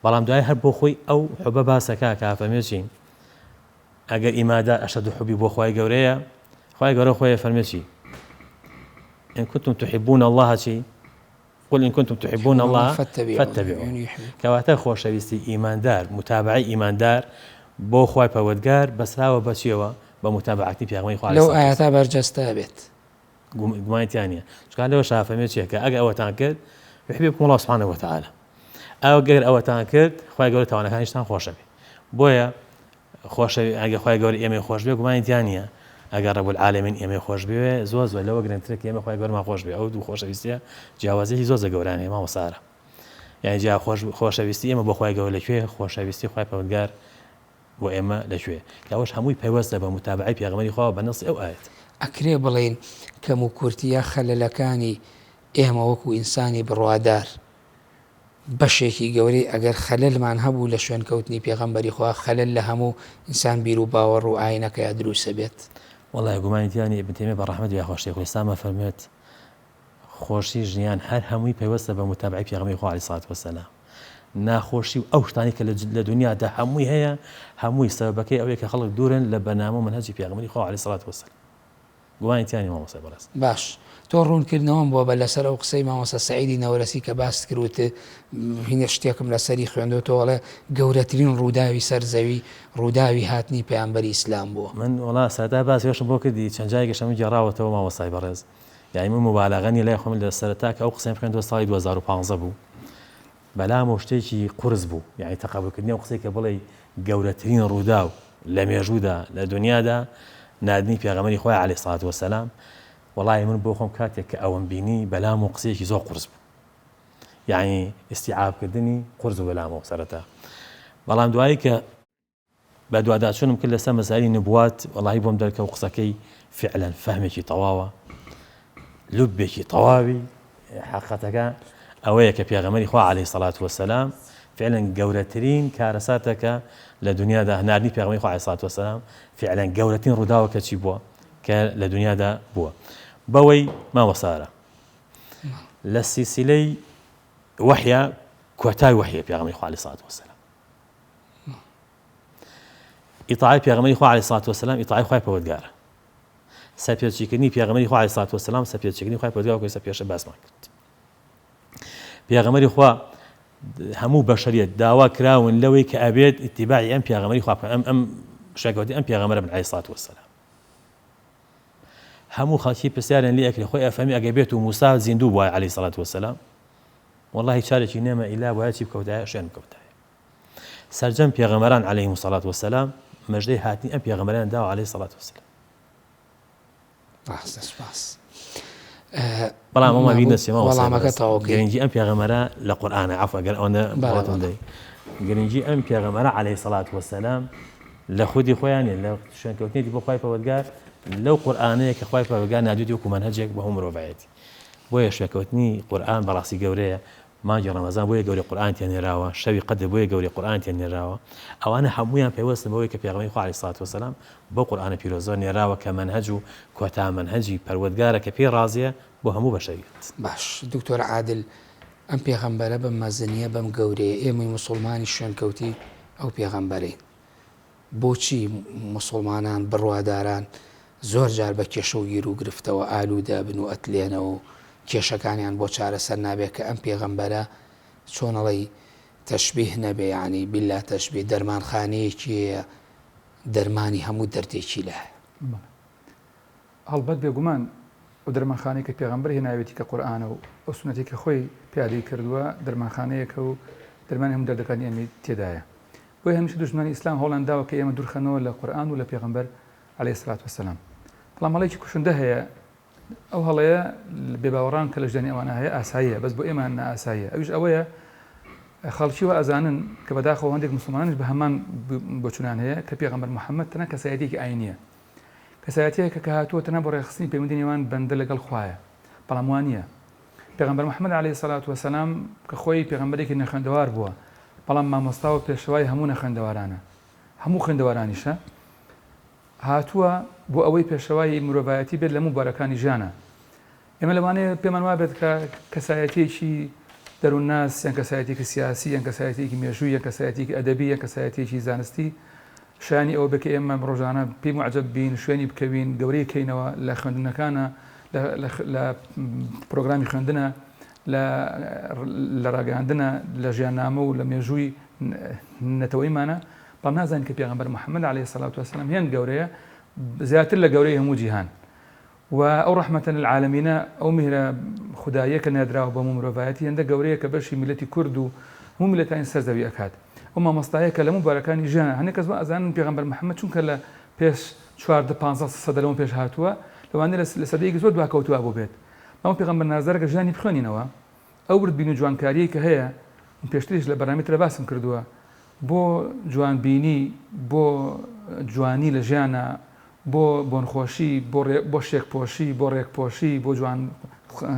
بەڵام دوای هەر بۆ خۆی ئەو حبە باسەکە کە ئەفەرمێ چی ئەگەر ئیماندار ئەشەد حبی بۆ خوای گەورەیە خوای گەورە خۆی ئەفەرمێ چی إن كنتم تحبون الله چی قل إن كنتم تحبون الله فاتبعوني کەواتە خۆشەویستی ئیماندار متابعەی ئیماندار بۆ خوای پەروەردگار بەسراوە بە چیەوە بە متابعەکردنی پێغەمبەری خوا لەو ئایەتە بەرجەستە بێت گومانی تیا نییە چونکە لەوە شافەمێ چیە کە ئەگەر ئەوەتان کرد يحببكم الله سبحانه وتعالى ئەگەر ئەوەتان کرد خوای گەورە تاوانەکانیشتان خۆشەبێ بۆیە خۆشەوی ئەگەر خوای گەورە ئێمەی خۆش بێ گومانی تیا نییە ئەگەر رب العالمین ئێمەی خۆش بوێ زۆر زۆر لەوە گرنگترە کە ئێمە خوای گەورەمان خۆش بێ ئەو دوو خۆشەویستیە جیاوازیەکی زۆر زۆر گەورەیان هەیە مامۆستا ئارام. یانی جا خۆش خۆشەویستی ئێمە بۆ خوای گەورە لە کوێ خۆشەویستی خوای پەروەردگار بۆ ئێمە لە کوێ کە ئەوەش هەمووی پەیوەستە بە متابەعەی پێغەمبەری خواوە بە نەسی ئەو ئایەتە. ئەکرێ بڵێین کەموکورتی یا خەلەلەکانی ئێمە وەکو ئینسانی بڕوادار بەشێکی گەورەی ئەگەر خەلەلمان هەبوو لە شوێنکەوتنی پێغەمبەری خوا خەلەل لە هەموو ئینسان بیروباوەڕ و ئاینەکەیا دروست ئەبێت. وەڵای گومانی تیا نیە ئیبن تەیمیە بە ڕەحمەت بێ یاخوا شێخ الاسلام ئەفەرموێت خۆشی ژیان هەر هەمووی پەیوەستە بە متابەعەی پێغەمبەری خوا علیە سڵات وسلام ناخۆشی و ئەو شتانەی کە لە دنیادا هەمووی هەیە هەمووی سەبەبەکەی ئەوەیە کە خەڵک دوورن لە بەرنامە و مەنهەجی پێغەمبەری خوا علیە سڵات وسلام گومانی تیا نیە مامۆستای بەڕێز. باش تۆ ڕوونکردنەوەم بۆ بە لەسەر ئەو قسەی مامۆستا سەعیدی نەورەسی کە باست کرد وتت هینە شتێکم لەسەری خوێندۆتەوە ئەڵێ گەورەترین ڕووداوی سەر زەوی ڕووداوی هاتنی پەیامبەری ئیسلام بووە. من وەڵا سەرەتا باسی ئەوەشم بۆ کردی چەند جارێکیش ئەمن گێڕاوەتەوە مامۆستای بەڕێز یانی من موبالەغە نیە لای خۆم لە سەرەتا کە ئەو قسەیم خوێندەوە ساڵی 2015 بوو بەلامەوە شتێکی قورس بوو یانی تەقەبول کردنی ئەو قسەی کە بڵێی گەورەترین ڕووداو لە مێژوودا لە دونیادا ناردنی پێغەمبەری خوایە علیە سڵات وسلام وەڵاهی من بۆ خۆم کاتێک کە ئەوەم بینی بەلامەوە قسەیەکی زۆر قورس بوو یانی ئیستیعاب کردنی قورس بوو بەلامەوە سەرەتا بەڵام دوایی کە بەدواداچوونم کرد لەسەر مەسائیلی نبوات وەڵاهی بۆم دەرکەوت قسەکەی فعلا فەهمێکی تەواوە لوبێکی تەواوی حەقەتەکە ئەوەیە کە پێغەمبەری خوا عەلەیهی سەڵات وەسەلام فعلا گەورەترین کارەساتەکە لە دنیادا ناردنی پێغەمبەری خوا عەلەیهی سەڵات وەسەلام فعلا گەورەترین ڕووداوە کە چی بووە کە لە دنیادا بووە بەوەی مامۆستا لە سیسیلەی وەحیا کۆتای وەحیە پێغەمبەری خوا عەلەیهی سەڵات وەسەلام ئیتاعەی پێغەمبەری خوا عەلەیهی سڵات وەسەلام ئیتاعەی خوای پەروەردگارە. سەرپێچیکردنی پێغەمبەری خوا عەلەیهی سڵات وەسەلام سەرپێچیکردنی خوای پەروەردگار وەکو ئێستا پێشتر باسمان کرد. پێغەمبەری خوا هەموو بەشەریەت داوا کراون لەوەی کە ئەبێت ئیتیباعی ئەم پێغەمبەری خوا بکەن ئەم ئەم شەکەوتی ئەم پێغەمبەرە بن عەلەیهی سڵات وەسەلام. هەموو خەڵکی پرسیاریان لێ ئەکرێ خۆی ئەفەرمی ئەگەر بێت و موسا زیندوو بوایە عەلەیهی سڵات وەسەلام وەڵاهی چارێکی نەما ئیلا بوایە چی بکەوتایە شوێن بکەوتایە. سەرجەم پێغەمبەران علیهم الصلوة والسلام مژدەی هاتنی ئەم پێغەمبەرەیان داوە علیه الصلوة والسلام. ڕاستە سوپاس. بەڵام ئەومان بیر نەچێ مامۆستا وەڵامەکە بەڕێز تەواو کەی. گرنگی ئەم پێغەمبەرە لە قورئانە عەفو ئەگەر ئەوەندە بەڵێ مۆڵەتم بەڵێ. دەی گرنگی ئەم پێغەمبەرە علیه الصلوة والسلام لە خودی خۆیان نیە لە شوێنکەوتنێتی بۆ خوای پەروەردگار لەو قورئانەیە کە خوای پەروەردگار ناردوویەتی وەکو مەنهەجێک بۆ هەموو مرۆڤایەتی بۆیە شوێنکەوتنی قورئان بەڕاستی گەورەیە مانگی ڕەمەزان بۆیە گەورەی قورئان تێ نێراوە، شەوی قەدر بۆیە گەورەی قورئان تێ نێراوە، ئەوانە هەموویان پەیوەستن بەوەی کە پێغەمبەری خوا علیە سڵات وسلام بەو قورئانە پیرۆزەوە نێراوە کە مەنهەج و کۆتا مەنهەجی پەروەردگارە کە پێی ڕازیە بۆ هەموو بەشەریەت. باش دکتۆر عادل ئەم پێغەمبەرە بەم مەزنیە بەم گەورەیە ئێمەی موسوڵمانیش شوێنکەوتی ئەو پێغەمبەرەین بۆچی موسوڵمانان بڕواداران زۆر جار بە کێشە و گیروگرفتەوە ئالوودە ئەبن و ئەتلێنەوە و کێشەکانیان بۆ چارەسەر نابێ کە ئەم پێغەمبەرە چۆن ئەڵێی تەشبیه نەبێ یانی بیلا تەشبیه دەرمانخانەیەکیەیە دەرمانی هەموو دەردێکی لایە. بەڵێ هەڵبەت بێگومان ئەو دەرمانخانەی کە پێغەمبەر هێناوێتی کە قورئانە و ئەو سوننەتەی کە خۆی پیادەی کردووە دەرمانخانەیەکە و دەرمانی هەموو دەردەکانی ئێمەی تێدایە بۆیە هەمیشە دوژمنانی ئیسلام هەوڵیان داوە کە ئێمە دوورخەنەوە لە قورئان و لە پێغەمبەر علیە الصلوة والسلام بەڵام هەڵەیەکی کوشندە هەیە ئەو هەڵەیە بێباوەڕان کە لە ژیانی ئەوانە هەیە ئاساییە بەس بۆ ئێمە نائاساییە ئەویش ئەوەیە خەڵکی وا ئەزانن کە بەداخەوە هەندێک مسلمانانیش بە هەمان بۆچونان هەیە کە پێغەمبەر محەممەد تەنها کەسایەتیەکی ئاینیە کەسایەتیەکە کە هاتووە تەنها بۆ ڕێکخستنی پەیوەندی نێوان بەندە لەگەڵ خوایە بەڵام وانە پێغەمبەر محمد علیە سەلات وەسەلام کە خۆی پێغەمبەرێکی نەخوێندەوار بووە بەڵام مامۆستا و پێشەوای هەموو نەخوێندەوارانە هەموو خوێندەوارانیشە هاتووە بۆ ئەوەی پێشەوای مرۆڤایەتی بێت لە هەموو بوارەکانی ژیانە ئێمە لەوانەیە پێمان وابێت کە کەسایەتیەکی دەروونناس یان کەسایەتێکی سیاسی یان کەسایەتێکی مێژووی یان کەسایەتێکی ئەدەبی یان کەسایەتێکی زانستی شایانی ئەوە بێت کە ئێمە ڕۆژانە پێی موعجەب بین شوێنی بکەوین گەورەی کەینەوە لە خوێندنەکانە لە پرۆگرامی خوێندنە لە ڕاگەیاندنە لە ژیاننامە و لە مێژووی نەتەوەیمانە بەڵام نازانین کە پێغەمبەر محەممەد عەلەیهی سەڵات وەسەلام هێند گەورەیە زیاتر لە گەورەی هەموو جیهان و ئەو ڕەحمەتە للعالمینە ئەو میهرە خوداییە کە نێردراوە بۆ هەموو مرۆڤایەتی هێندە گەورەیە کە بەشی میللەتی کورد و هەموو میللەتانی سەر زەوی ئەکات ئەو مامۆستایە کە لە هەموو بوارەکانی ژیانە هەندێک کەس وا ئەزانن پێغەمبەر محەممەد چونکە لە پێش 14 15 سەدە لەمەو پێش هاتووە لەوانەیە لە سەدەیەکی زۆر دواکەوتووە بووبێت بەڵام پێغەمبەر نازدارە کە ژیانی بخوێنینەوە ئەو وردبین و جوانکاریەی کە هەیە من پێشتریش لە بەرنامەی ترا باسم کردووە بۆ جوانبینی، بۆ جوانی لە ژیانا، بۆ بۆنخۆشی، بۆ بۆ شێکپۆشی، بۆ ڕێکپۆشی، بۆ جوان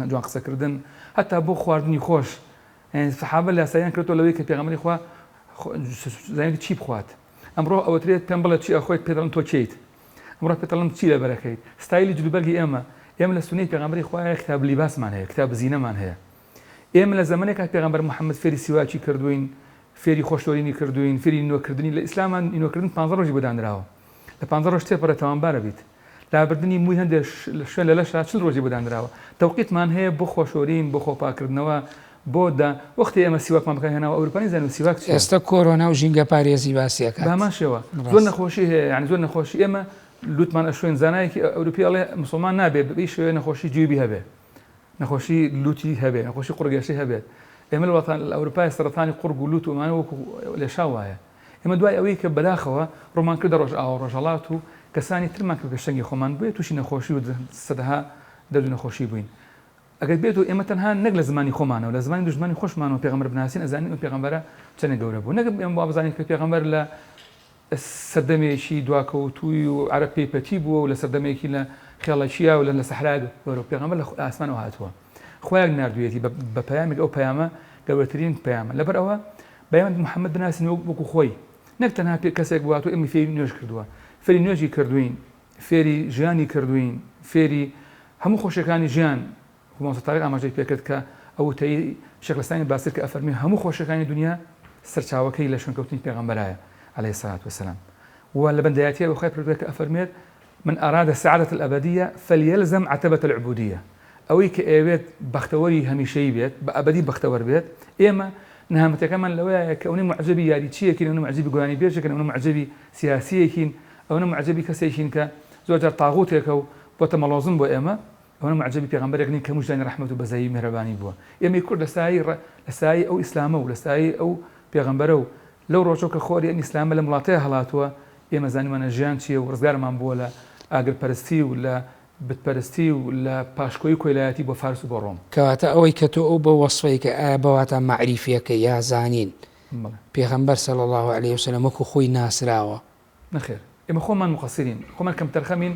جوان قسەکردن، هەتا بۆ خواردنی خۆش. یانی سەحابە لاساییان کردووە لەوەی کە پێغەمبەری خوا زانیویەتی چی بخوات. ئەمڕۆ ئەوترێت پێم بڵێ چی ئەخۆیت پێت دەڵێم تۆ کێیت. ئەمڕۆ پێت دەڵێم چی لەبەر ئەکەیت. ستایلی جلوبەرگی ئێمە، ئێمە لە سوننەی پێغەمبەری خوایە کتاب لیباسمان هەیە، کتاب زینەمان هەیە. ئێمە لە زەمەنێکا پێغەمبەر محمد فێری سیواکی کردووین، فێری خۆشۆرینی کردووین، فێری نینۆکردنی، لە ئیسلاما نینۆکردن پانزە ڕۆژی بۆ دانراوە، لە پانزە ڕۆژ تێپەڕێ تاوانبارە بیت. لابردنی مووی هەندێ شوێن لە لەشا 40 ڕۆژی بۆ دانراوە. تەوقیتمان هەیە بۆ خۆشۆرین، بۆ خۆپاکردنەوە، بۆ دا وەختێ ئێمە سیواکمان بەکار هێناوە ئەوروپا نەیزانیوە سیواک چییە. ئێستە کۆرۆنا و ژینگە پارێزی باسی ئەکات. بە هەمان شێوە زۆر ڕاستە. نەخۆشی هەیە یانی زۆر نەخۆشی ئێمە لوتمان ئەشۆین زانایەکی ئەوروپی ئەڵێ موسڵمان نابێ بەی شێوەیە نەخۆشی جیوبی هەبێ. نەخۆشی لوتی هەبێت، نەخۆشی قوڕگێشەی هەبێت. ئێمە لە وڵاتان لە ئەوروپای سەرەتانی قوڕگ و لوت و ئەمانە وەکو لێشاو وایە. ئێمە دوای ئەوەی کە بەداخەوە ڕوومان کردە ڕۆژئاوا و ڕۆژهەڵات و کەسانی ترمان کرد پێشەنگی خۆمان بۆیە تووشی نەخۆشی و سەدەها دەرد و نەخۆشی بووین. ئەگەر بێت و ئێمە تەنها نەک لە زمانی خۆمانەوە لە زمانی دوژمنانی خۆشمانەوە پێغەمبەر بناسین ئەزانین ئەم پێغەمبەرە چەندێک گەورە بوو. نەک ئێمە وا بزانین کە پێغەمبەر لە سەردەمێکی دواکەوتووی و عەرەب پێی پەتی بووە و لە سەردەمێکی لە خێڵەکییا و لە سەحرا گەورە و پێغەمبەر لە ئاسمانەوە هاتووە خوایەک ناردوویەتی بە پەیامێک ئەو پەیامە گەورەترین پەیامە لەبەر ئەوە بەیان محەممەد بناسین وەکو خۆی نەک تەنها پێ کەسێک بوات و ئێمە فێری نوێژ کردووە فێری نوێژی کردوین فێری ژیانی کردوین فێری هەموو خۆشیەکانی ژیان مامۆستا تاریق ئاماژەی پێکرد کە ئەو وتەی شێخ الاسلامی باسر کە ئەفەرموێ هەموو خۆشیەکانی دونیا سەرچاوەکەی لە شوێنکەوتنی پێغەمبەرایە علیە الصلوە والسلام و لە بەندایەتیە بە خوای پەروەردگار کە ئەفەرموێت من اراد السعادە الابدیە فلیلزم عتبە العبودیە ئەوەی کە ئەیەوێت بەختەوەری هەمیشەیی بێت بە ئەبەدی بەختەوەر بێت ئێمە نەهامەتیەکەمان لەوەیە کە ئەونەی موعجەبی یاریچیەکین ئەونە موعجەبی گۆرانیبێژێکن ئەونە موعجەبی سیاسیەکین ئەونە موعجەبی کەسێکین کە زۆرجار تاغوتێکە و بۆتە مەڵۆزن بۆ ئێمە ئەوانە موعجەبی پێغەمبەرێک نین کە هەموو ژیانی ڕەحمەت و بەزەیی و میهرەبانی بووە. ئێمەی کورد لە سایەی لە سایەی ئەو ئیسلامە و لە سایەی ئەو پێغەمبەرە و لەو ڕۆژەو کە خۆری ئەم ئیسلامە لەم وڵاتەیا هەڵاتووە ئێمە زانیومانە ژیان چییە و ڕزگارمان بووە لە ئاگرپەرستی و لە بتپەرستی و لە پاشکۆیی کۆیلایەتی بۆ فارس و بۆ ڕۆم. کەواتە ئەوەی کە تۆ ئەو بەو وەسفەی کە ئایا بە واتا مەعریفیەکەی یا زانین پێغەمبەر صلی اللە علیە وسلم وەکو خۆی ناسراوە؟ نەخێر ئێمە خۆمان موقەسیرین خۆمان کەمتەرخەمین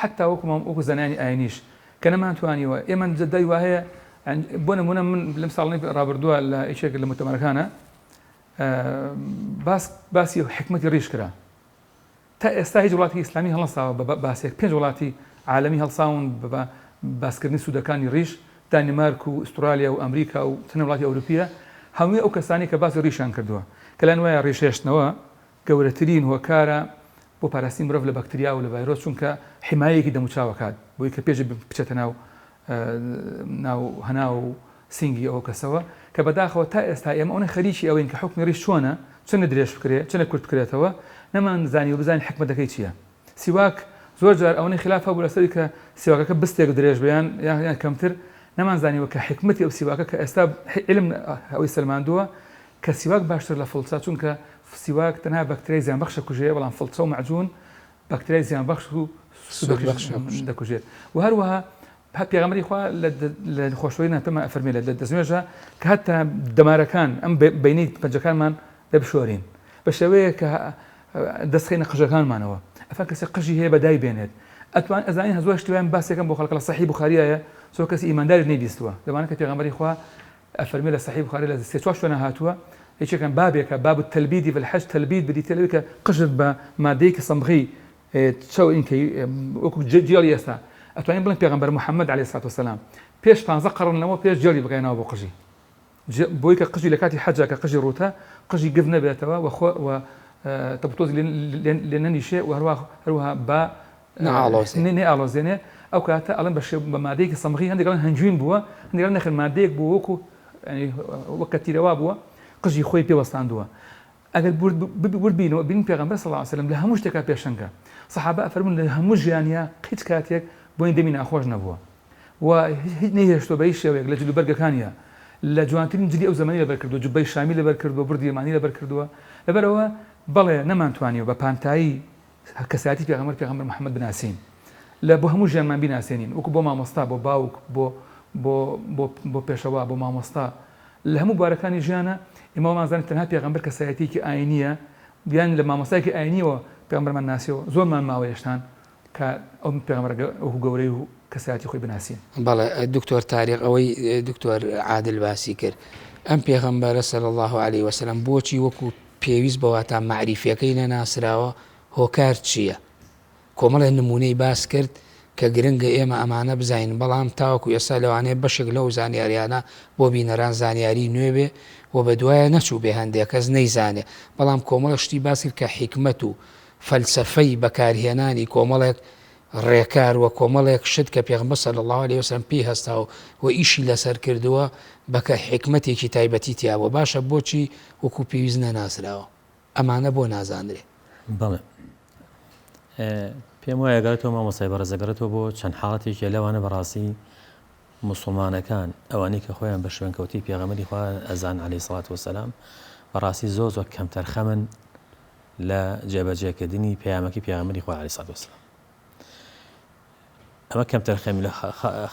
حەتا وەکو مام وەکو زانایانی ئاینیش کە نەمانتوانیوە ئێمە جەدای واهەیە بۆ نمونە من لەم ساڵانی ڕابردووە لە یەکێک لە موتەمەرەکانە باس باسی حکمەتی ڕیش کرا تا ئێستا هیچ وڵاتی ئیسلامی هەڵنەساوە بە باسێک پێنج وڵاتی عالەمی هەڵساون بە باسکردنی سوودەکانی ڕیش دانیمارک و ئوسترالیا و ئەمریکا و چەند وڵاتی ئەوروپیە هەمووی ئەو کەسانی کە باسی ڕیشیان کردووە کە لایان وایە ڕیش هێشتنەوە گەورەترین هۆکارە بۆ پاراستنی مرۆڤ لە بەکتریا و لە ڤایرۆس چونکە حیمایەیەکی دەموچاو ئەکات بۆی کە پێش بچێتە ناو ناو هەناو و سینگی ئەو کەسەوە کە بەداخەوە تا ئێستا ئێمە ئەونە خەریکی ئەوەین کە حوکمی ڕیش چۆنە چەنە درێژ بکرێ چەنە کورت بکرێتەوە نەمان زانیوە بزانین حیکمەتەکەی چییە سیواک زۆر جار ئەوەنەی خلاف هەبوو لەسەری کە سیواکەکە بستێک درێژ بێ یان یان کەمتر نەمان زانیوە کە حیکمەتی ئەو سیواکە کە ئێستا علم ئەوەی سەلماندووە کە سیواک باشترە لە فڵچە چونکە سیواک تەنها بەکتریای زیانبەخش ئەکوژێ بەڵام فڵچە و مەعجون بەکتریای زیانبەخش و سوودبەخش دەکوژێت و هەروەها پێغەمبەری خوا لە خۆشەوەی پێمان ئەفەرمێ لە دەستنوێژە کە هەتا دەمارەکان ئەم بینی پەنجەکانمان دەبشۆرین بە شێوەیە کە دەست خەینە قژەکانمانەوە ئەفا کەسێک قژی هەیە بەدای بێنێت ئەتوان ئەزانین هەزۆر شتیوان باسێکم بۆ خەڵک لە سەحی بخاریایە زۆر کەسی ئیمانداری نەیبیستووە لەوانە کە پێغەمبەری خوا ئەفەرمێ لە سەحیح بوخاری لە سێ چوار شوێنا هاتووە یەکێکیان بابێکە باب التلبید فی الحج تلبید بریتیە لەوەی کە قژت بە مادەیەکی سەمغی چەو ئینکەی وەکو جێڵی ئێستا ئەتوانین بڵێن پێغەمبەر محمد علیە الصلوة والسلام پێش پانزە قەڕن لەمەوە پێش جێڵی بکەینەوە بۆ قژی بۆی کە قژی لە کاتی حەجا کە قژی ڕووتە قژی گف نەبێتەوە و خۆ و تەپوتۆزی لێ نەنیشێ و هەروە هەروەها با نەئاڵۆزێنێ ئەو کاتە ئەڵێن بە شێ بە مادەیەکی سەمغی هەندێک ئەڵێن هەنگوین بووە هەندێک ئەڵێن نەخێر مادەیەک بووە وەکو یانی وەک کەتیرە وا بووە قژی خۆی پێ وەستاندووە ئەگەر ورد بینەوە بینین پێغەمبەر صلی اللە علیه وسلم لە هەموو شتێکا پێشەنگە سەحابە ئەفەرموون لە هەموو ژیانیا هیچ کاتێک بۆنی دەمی ناخۆش نەبووە و هیچ نەیهێشتووە بە هیچ شێوەیەک لە جلوبەرگەکانیا لە جوانترین جلی ئەو زەمەنی لەبەر کردووە جوبەی شامی لەبەر کردووە بردی یەمانی لەبەر کردووە لەبەرئەوە بەڵێ نەمانتوانیوە بە پانتایی کەسایەتی پێغەمبەر پێغەمبەر محمد بناسین لە بۆ هەموو ژیانمان بیناسێنین وەکو بۆ مامۆستا بۆ باوک بۆ بۆ بۆ بۆ پێشەوا بۆ مامۆستا. لە هەموو بوارەکانی ژیانا ئێمە وامان زانی تەنها پێغەمبەر کەسایەتیەکی ئاینیە یان لە مامۆستایەکی ئاینیەوە پێغەمبەرمان ناسیەوە زۆرمان ماوە هێشتان کە ئەو پێغەمبەرە وەکو گەورەی و کەسایەتی خۆی بناسین. بەڵێ دکتۆر تاریق ئەوەی دکتۆر عادل باسی کرد ئەم پێغەمبەرە صلی اللە علیە وسلم بۆچی وەکو پێویست بە واتا مەعریفیەکەی نەناسراوە هۆکار چیە؟ کۆمەڵێ نموونەی باس کرد کە گرنگە ئێمە ئەمانە بزانین، بەڵام تاوەکو ئێستا لەوانەیە بەشێک لەو زانیاریانە بۆ بینەران زانیاری نوێ بێ و بەدوایا نەچووبێ هەندێ کەس نەیزانێ، بەڵام کۆمەڵێک شتی باس کرد کە حیکمەت و فەلسەفەی بەکارهێنانی کۆمەڵێک ڕێکار و کۆمەڵێک شت کە پێغەمبەر صلی اللە علیە وسلم پێی هەستاوە و ئیشی لەسەر کردووە بە کە حیکمەتێکی تایبەتی تیابووە، باشە بۆچی وەکو پێویست نەناسراوە؟ ئەمانە بۆ نازانرێ؟ بەڵێ پێم وایە گەڕێتەوە مامۆستای بەڕێز ئەگەڕێتەوە بۆ چەند حاڵەتێکی لەوانە بەڕاستی موسڵمانەکان ئەوانەی کە خۆیان بە شوێنکەوتەی پێغەمبەری خوا ئەزان عەلەیهی سڵات وەسەلام بەڕاستی زۆر زۆر کەمتەرخەمن لە جێبەجێکردنی پەیامەکەی پێغەمبەری خوا عەلەیهی سڵات وەسەلام ئەمە کەمتەرخەمی لە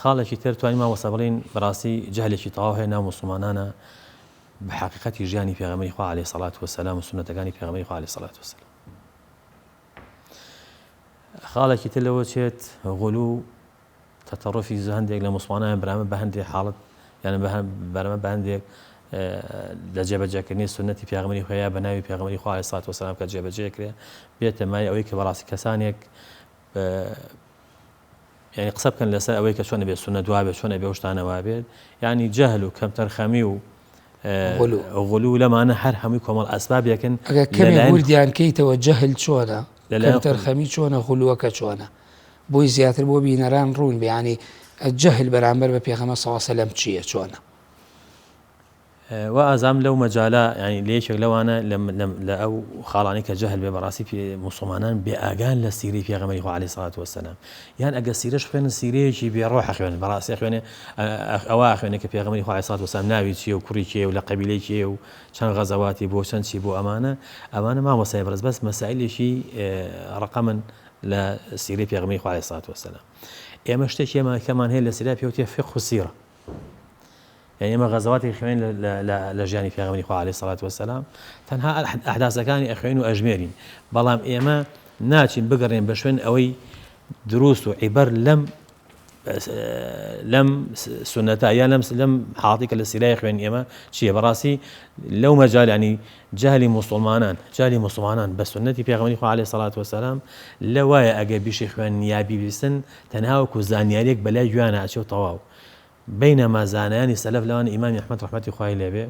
خاڵێکی تر توانی مامۆستا بڵین بەڕاستی جەهلێکی تەواو هەیە ناو موسڵمانانە بە حەقیقەتی ژیانی پێغەمبەری خوا عەلەیهی سەڵات وەسەلام و سوننەتەکانی پێغەمبەری خوا عەلەیهی سەڵات وەسەلام. خاڵێکی تر لەوە چێت غلو تەتەڕفی هەندێک لە موسڵمانان بەرامبەر بە هەندێک حاڵەت یان بەرامبەر بە هەندێک لە جێبەجێکردنی سوننەتی پێغەمبەری خوا یا بە ناوی پێغەمبەری خوا عەلەیهی سەڵات وەسەلام کە جێبەجێ کرێ بێتە مای ئەوەی کە بەڕاستی کەسانێک یانی قسە بکەن لەسەر ئەوەی کە چۆن ئەبێت سوننەت وابێت چۆن ئەبێ ئەو شتانە وابێت یانی جەهل و کەمتەرخەمی و غلو لەمانە هەر هەمووی کۆمەڵ ئەسبابێکن ئەگەر کەمێک وردیان کەیتەوە جەهل چۆنە کەمتەرخەمی چۆنە غلوەکە چۆنە بۆی زیاتر بۆ بینەران ڕوون بێ یانی جەهل بەرامبەر بە پێغەمبەر صلی اللە علیه و سلم چییە چۆنە؟ وا ئازام لەو مەجالە یانی لە یەکێک لەوانە لە ئەو خاڵانەی کە جەهل بێ بەڕاستی موسڵمانان بێ ئاگان لە سیرەی پێغەمبەری خوا عەلەیهی سەڵات وەسەلام یان ئەگەر سیرەش بخوێنن سیرەیەکی بێ ڕۆح ئەخوێنن بەڕاستی ئەخوێنێ ئەوە ئەخوێنێ کە پێغەمبەری خوا عەلەیهی سەڵات وەسەلام ناوی چییە و کوڕی کێیە و لە قەبیلەی کێیە و چەند غەزەواتی بۆ چەند چی بۆ ئەمانە ئەمانە مامۆستای بەڕێز بەس مەسائلێکی ڕەقەمن لە سیرەی پێغەمبەری خوا عەلەیهی سەڵات وەسەلام ئێمە شتێکی ئێمە کەمان هەیە لە سیرە پێوتێ فقه سیرە یانی ئێمە غەزەواتی خوێن لە ژیانی پێغەمبەری خوا عەلەیهی سەڵات وەسەلام تەنها ئەحداسەکانی ئەخوێن و ئەژمێرین بەڵام ئێمە ناچین بگەڕێن بە شوێن ئەوەی دروست و عیبەر لەم لەم سونەتە یا لەم لەم حاڵی کە لە سیرای خوێن ئێمە چییە بەڕاستی لەو مەجالانی جەهلی موسڵمانان جەهلی موسڵمانان بە سوننەتی پێغەمبەری خوا علیە سەڵات وەسەلام لە وایە ئەگەر بیشی خوێن یا بیبیستن تەنها وەکو زانیاریەک بەلای گوێیانە ئەچێ و تەواو بەینەما زانایانی سەلەف لەوان ئیمامی ئەحمەد ڕەحمەتی خوای لێ بێ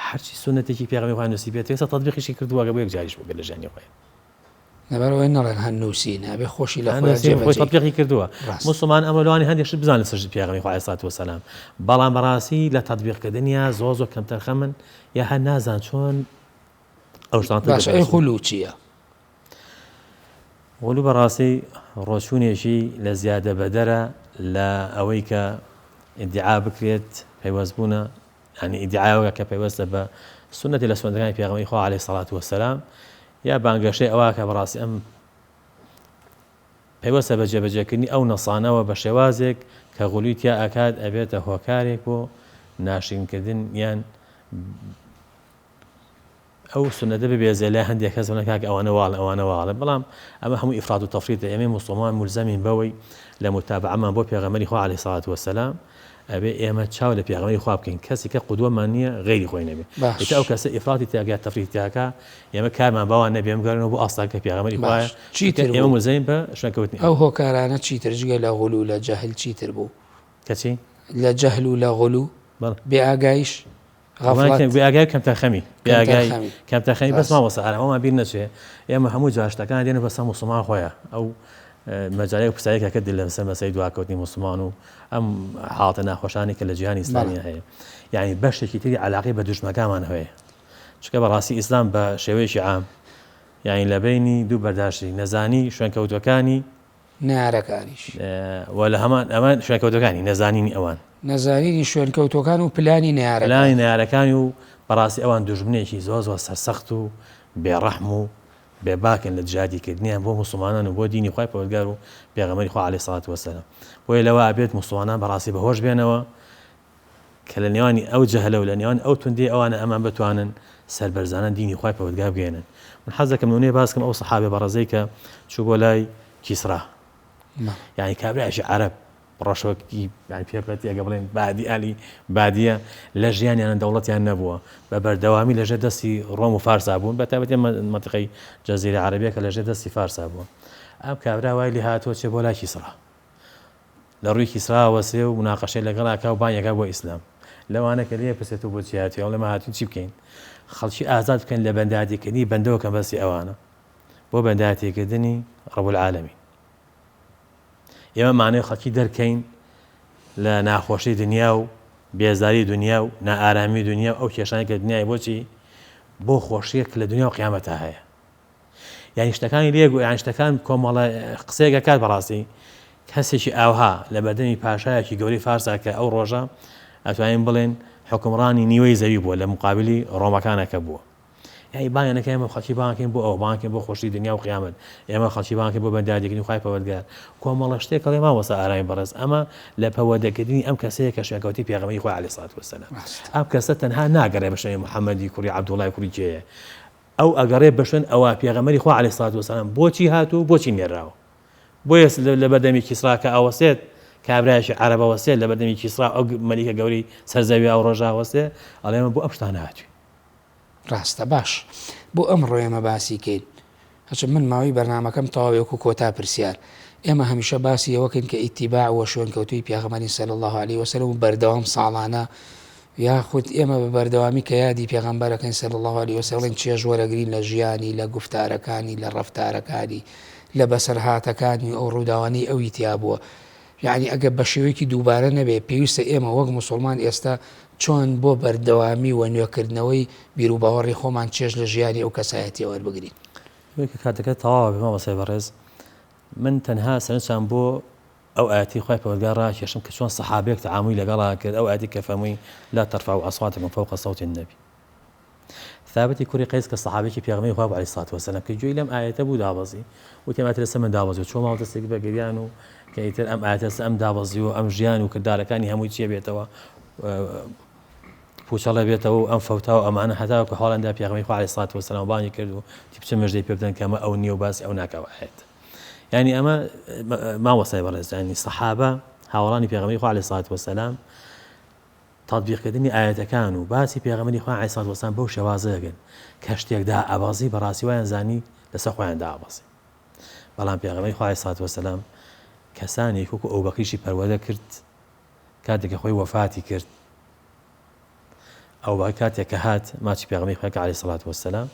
هەرچی سوننەتێکی پێغەمبەری خوا نووسی بێت ئێستا تەتبیقیشی کردووە ئەگەر بۆ یەک جاریش بووبێت لە ژیانی خۆی. لەبەر ئەوەی نەڵێن هەر نووسینە ئەبێ خۆشی لە خۆیان جێبەجێی خۆی تەتبیقی کردووە. موسڵمان ئەمە لەوانەیە هەندێک شت بزانن لەسەر پێغەمبەری خوا علیە سڵات وەسەلام بەڵام بەڕاستی لە تەتبیقکردنیا زۆر زۆر کەمتەرخەمن یا هەر نازان چۆن ئەو شتانە تەتبیق باشە ئەی غلو چییە؟ غلو بەڕاستی ڕۆچوونێکی لە زیادە بەدەرە لە ئەوەی کە ئیدعا بکرێت پەیوەست بوونە یانی ئیدعایەوە کە پەیوەستە بە سوننەتی لە سوننەتەکانی پێغەمبەری خوا عەلەیهی سەڵات وەسەلام یا بانگەشەی ئەوە کە بەڕاستی ئەم پەیوەستە بە جێبەجێکردنی ئەو نەسانەوە بە شێوازێک کە غلوی تیا ئەکات ئەبێتە هۆکارێک بۆ ناشرینکردن یان ئەو سوننەتە ببێزێ لای هەندێک کەس بڵێن کاکە ئەوانە واڵن ئەوانە واڵن بەڵام ئەمە هەموو ئیفرات و تەفریتە ئێمەی موسڵمان مولزەمین بەوەی لە متابعەمان بۆ پێغەمبەری خوا عەلەیهی سەڵات وەسەلام ئەبێ ئێمە چاو لە پێغەمبەری خوا بکەین کەسی کە قودوەمان نییە غەیری خۆی نەبێ ئیتر ئەو کەسە ئیفراتی تیاکە یا تەفریتی تیاکە ئێمە کارمان بەوان نەبێ بگەڕێنەوە بۆ ئاستەکە کە پێغەمبەری خوایە باش چیتر ئێمە بوو مولزەمین بە شوێنکەوتنی ئەو هۆکارانە چیتر جگە لە غلو لە جەهل چیتر بوو کە چی؟ لە جەهل و لە غلو بەڵێ بێ ئاگایش غەفڵەت. بێ ئاگای و کەمتەرخەمی بێ ئاگای کەمتەرخەمی بەس مامۆستا ئارام ئەومان بیر نەچێ ئێمە هەموو جار شتەکان دێنە بەسەر موسڵمان خۆیە ئەو مەجالێک پرسیارێک کە کردی لەسەر مەسەلەی دواکەوتنی موسڵمان و ئەم حاڵەتە ناخۆشانی کە لە جیهانی ئیسلامیە هەیە یعنی بەشێکی تری علاقەی بە دوژمەکانمان هەیە چونکە بەڕاستی ئیسلام بە شێوەیەکی عام یعنی لە بینی دوو بەرداشتی نەزانی شوێنکەوتوەکانی نەیارەکانیش. و لە هەمان ئەمە شوێنکەوتەکانی نەزانینی ئەوان. نەزانینی شوێنکەوتوەکان و پلانی نەیارەکان. پلانی نەیارەکانی و بەڕاستی ئەوان دوژمنێکی زۆر زۆر سەرسەخت و بێ ڕەحم و بێ باکن لە دژایەتی کردنیان بۆ موسڵمانان و بۆ دینی خوای پەروەردگار و پێغەمبەری خوا علیە سڵات وسلام بۆیە لەوە ئەبێت موسڵمانان بەڕاستی بەهۆش بێنەوە. کە لە نێوانی ئەو جەهلە و لە نێوان ئەو توندی ئەوانە ئەمان بتوانن سەربەرزانە دینی خوای پەروەردگار بگەیەنن. من حەز دەکەم نمونەیە باس کەم ئەو سەحابە بەڕێزەی کە چوو بۆ لای کیسرا یعنی کابرایەکی عەرەب ڕەشۆکی یعنی پێپەتی ئەگە بڵێن بادی ئالی بادیە لە ژیانیانە دەوڵەتیان نەبووە بە بەردەوامی لەژێر دەستی ڕۆم و فارسا بوون بە تایبەتی مەنتیقەی جەزیرە عەرەبیە کە لەژێر دەستی فارسا بووە ئەم کابرا وای لێ هاتووە چێ بۆ لای کیسرا لە ڕووی کیسرا وەسێ و مناقەشەی لەگەڵ ئەکا و بانگی ئەکا بۆ ئیسلام. لەوانە کە لێی ئەپرسێ تۆ بۆچی هاتووی؟ ئەڵێ ئێمە هاتووین چی بکەین؟ خەڵکی ئازاد بکەین لە بەندایەتیکردنی بەندەوە کە مەبەستی ئەوانە بۆ بەندایەتیکردنی رب العالمین. ئێمە مانەوێ خەڵکی دەرکەین لە ناخۆشی دنیا و بێزاری دنیا و نائارامی دنیا و ئەو کێشانەی کە دنیای بۆچی بۆ خۆشیەک لە دنیا و قیامەتا هەیە. یانی شتەکانی لێ گۆ یانی شتەکان کۆمەڵە قسەیەک ئەکات بەڕاستی کەسێکی ئاوها لە بەردەمی پاشایەکی گەورەی فارسا کە ئەو ڕۆژە ئەتوانین بڵێن حکومڕانی نیوەی زەوی بووە لە مقابلی ڕۆمەکانە کە بووە یانی بانگەکە ئێمە خەڵکی بانکەین بۆ ئەوە بانکەین بۆ خۆشی دنیا و قیامەت ئێمە خەڵکی بانکەین بۆ بەندادیکردنی خوای پەروەردگار کۆمەڵە شتێک ئەڵێ مامۆستا ئارامی بەڕێز ئەمە لە پەوەدەکردنی ئەم کەسەیە کە شوێنکەوتەی پێغەمبەری خوای عەلەیهی سڵات وەسەلام ئەم کەسە تەنها ناگەڕێ بە شوێنی محەممەدی کوڕی عەبدوڵای کوڕی کێیە ئەو ئەگەڕێ بەشوێن ئەوە پێغەمبەری خوا علیە الصلوە والسلام بۆچی هاتووە و بۆچی نێرراوە بۆیە لەبەردەمی کیسرا کە ئەوەسێت کابرایەکی عەرەب ئەوەسێت لەبەردەمی کیسرا ئەو مەلیکە گەورەی سەر زەوی ئەو ڕۆژە ئەوەسێ ئەڵێ ئێمە بۆ ئەم شتانە هاتووین. ڕاستە باش بۆ ئەمڕۆ ئێمە باسی کەین هەچە من ماوەی بەرنامەکەم تەواوی وەکو کۆتا پرسیار ئێمە هەمیشە باسی ئەوە کەین کە ئیتیباع وە شوێنکەوتووی پێغەمبەرین صلی اللە علیە وسلم و بەردەوام ساڵانە یاخود ئێمە بە بەردەوامی کە یادی پێغەمبەرەکەین صلی اللە علیە وسلم چێژ وەرەگرین لە ژیانی لە گوفتارەکانی لە ڕەفتارەکانی لە بەسەرهاتەکانی و ئەو ڕووداوانەی ئەوی تیا بووە یەعنی ئەگەر بە شێوەیەکی دووبارە نەبێ پێویستە ئێمە وەک موسوڵمان ئێستا چۆن بۆ بەردەوامی و نوێکردنەوەی بیروباوەڕی خۆمان چێژ لە ژیانی ئەو کەسایەتیە وەربگرین؟ ئەوەی کە کاتەکە تەواوە بێ مامۆستای بەڕێز من تەنها سەرنجتان بۆ ئەو ئایەتەی خوای پەروەردگار ڕاکێشم کە چۆن سەحابەیەک تەعامولی لەگەڵا کرد ئەو ئایەتەی کە فەرمووی لا ترفعوا اصواتکم فوق صوت النبی ثابتی کوڕی قەیس کە سەحابەیەکی پێغەمبەری خوا بوو علیە الصلوة والسلام کە گوێی لەم ئایەتە بوو دابەزی وتی ئەم ئایەتە لەسەر من دابەزیوە چووە ماڵ دەستی کرد بە گریان و کە ئیتر ئەم ئایەتە لەسەر ئەم دابەزیوە ئەم ژیان و کردارەکانی هەمووی چیە بێتەوە پوچەڵە بێتەوە و ئەم فەوتا و ئەمانە هەتاوەکو هەواڵیان دا پێغەمبەری خوا علیە الصلوة والسلام بانگی کرد و وتی بچە مژدەی پێ بدەن کە ئەمە ئەو نییە و باسی ئەو ناکا و ئایەتە یعنی ئەمە مامۆستای بەڕێز یعنی سەحابە هاوەڵانی پێغەمبەری خوا علیە الصلوة والسلام تەتبیقکردنی ئایەتەکان و باسی پێغەمبەری خوا علیە سڵات وسلام بەو شێوازە دەکەن کە شتێک دائەبەزی بەڕاستی وایان زانی لەسەر خۆیان دائەبەزی بەڵام پێغەمبەری خوا علیە سڵات وسلام کەسانێک وەکو ئەوبەکریشی پەروەردە کرد کاتێک کە خۆی وەفاتی کرد ئەوبەکر کاتێک کە هات ماچی پێغەمبەری خوا کرد علیە سڵات وسلام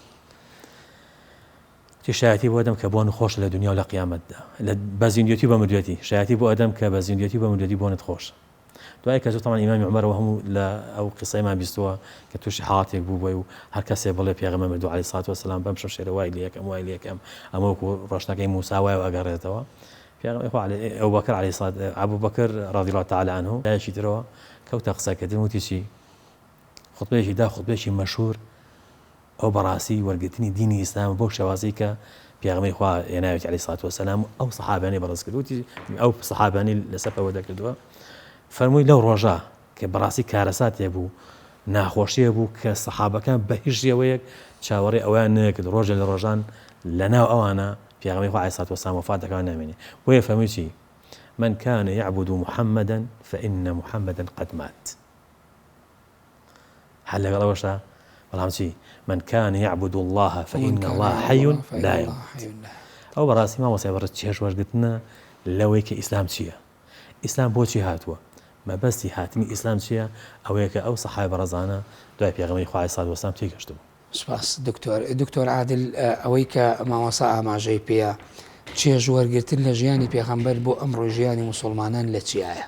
وتی شایەتی بۆ ئەدەم کە بۆن خۆشە لە دنیا و لە قیامەتدا لە بە زیندوێتی و بە مردوێتی شایەتی بۆ ئەدەم کە بە زیندوێتی و بە مردوێتی بۆنت خۆشە دوای کە چوو تەبعەن ئیمامی عومەرەوە هەموو لە ئەو قیسەیمان بیستووە کە تووشی حاڵەتێک بوو بۆی و هەر کەسێ بڵێ پێغەمبەر مردوو عەلەیهی سڵات وەسەلام بەم شمشێرە وای لێ یەکەم وای لێ یەکەم ئەمە وەکوو ڕۆشتنەکەی موسا وایە و ئەگەڕێتەوە پێغەمبەری خوا عەلەیهی ئەبوبەکر عەلەیهی سڵات ئەبوبەکر ڕەضی اللە تعالی عنه لایەکی ترەوە کەوتە قسەکردن وتی چی خوتبەیەکی دا خوتبەیەکی مەشهور ئەو بەڕاستی وەرگرتنی دینی ئیسلامە بەو شێوازەی کە پێغەمبەری خوا هێناویەتی علیە الصلوة والسلام و ئەو سەحابانەی بەڕێز کرد وتی ئەو سەحابانەی لەسەر پەروەردە کردووە فەرمووی لەو ڕۆژە کە بەڕاستی کارەساتێک بوو ناخۆشیە بوو کە سەحابەکان بە هیچ شێوەیەک چاوەڕێ ئەویان نەکرد ڕۆژێ لە ڕۆژان لەناو ئەوانە پێغەمبەری خوا علیە الصلوة والسلام وەفات دەکات نامێنێ بۆیە فەرمووی چی من كان يعبد محمدا فإن محمدا قد مات هەر لەگەڵ ئەوەشدا بەڵام چی من كان يعبد الله فإن الله حي لا يموت ئەو بەڕاستی مامۆستای بەڕێز چێژ وەرگرتنە لەوەی کە ئیسلام چییە ئیسلام بۆچی هاتووە مەبەستی هاتنی ئیسلام چییە ئەوەیە کە ئەو سەحابە بەڕێزانە دوای پێغەمبەری خوا علیه الصلوة والسلام تێگەشتبوو سپاس دکتۆر. دکتۆر عادل ئەوەی کە مامۆستا ئاماژەی پێیە چێژ وەرگرتن لە ژیانی پێغەمبەر بۆ ئەمڕۆی ژیانی موسوڵمانان لە چیایە؟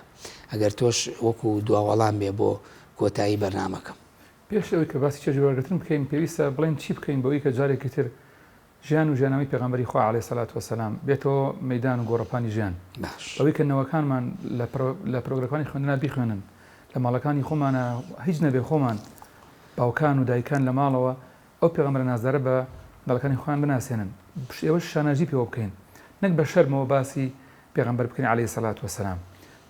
ئەگەر تۆش وەکو دوا وەڵام بێ بۆ کۆتایی بەرنامەکەم. پێش ئەوەی کە باسی چێژ وەرگرتن بکەین پێویستە بڵێین چی بکەین بۆ ئەوەی کە جارێکی تر ژیان و ژیاننامەی پێغەمبەری خوا علیە سەلات وەسەلام بێتەوە مەیدان و گۆڕەپانی ژیان باش. بەوەی کە نەوەکانمان لە لە پرۆگرەکانی خوێندنا بیخوێنن لە ماڵەکانی خۆمانا هیچ نەبێ خۆمان باوکان و دایکان لە ماڵەوە ئەو پێغەمبەرە نازدارە بە منداڵەکانی خۆیان بناسێنن ئێوەش شانازی پێوە بکەین نەک بە شەرمەوە باسی پێغەمبەر بکەین علیە سەلات وەسەلام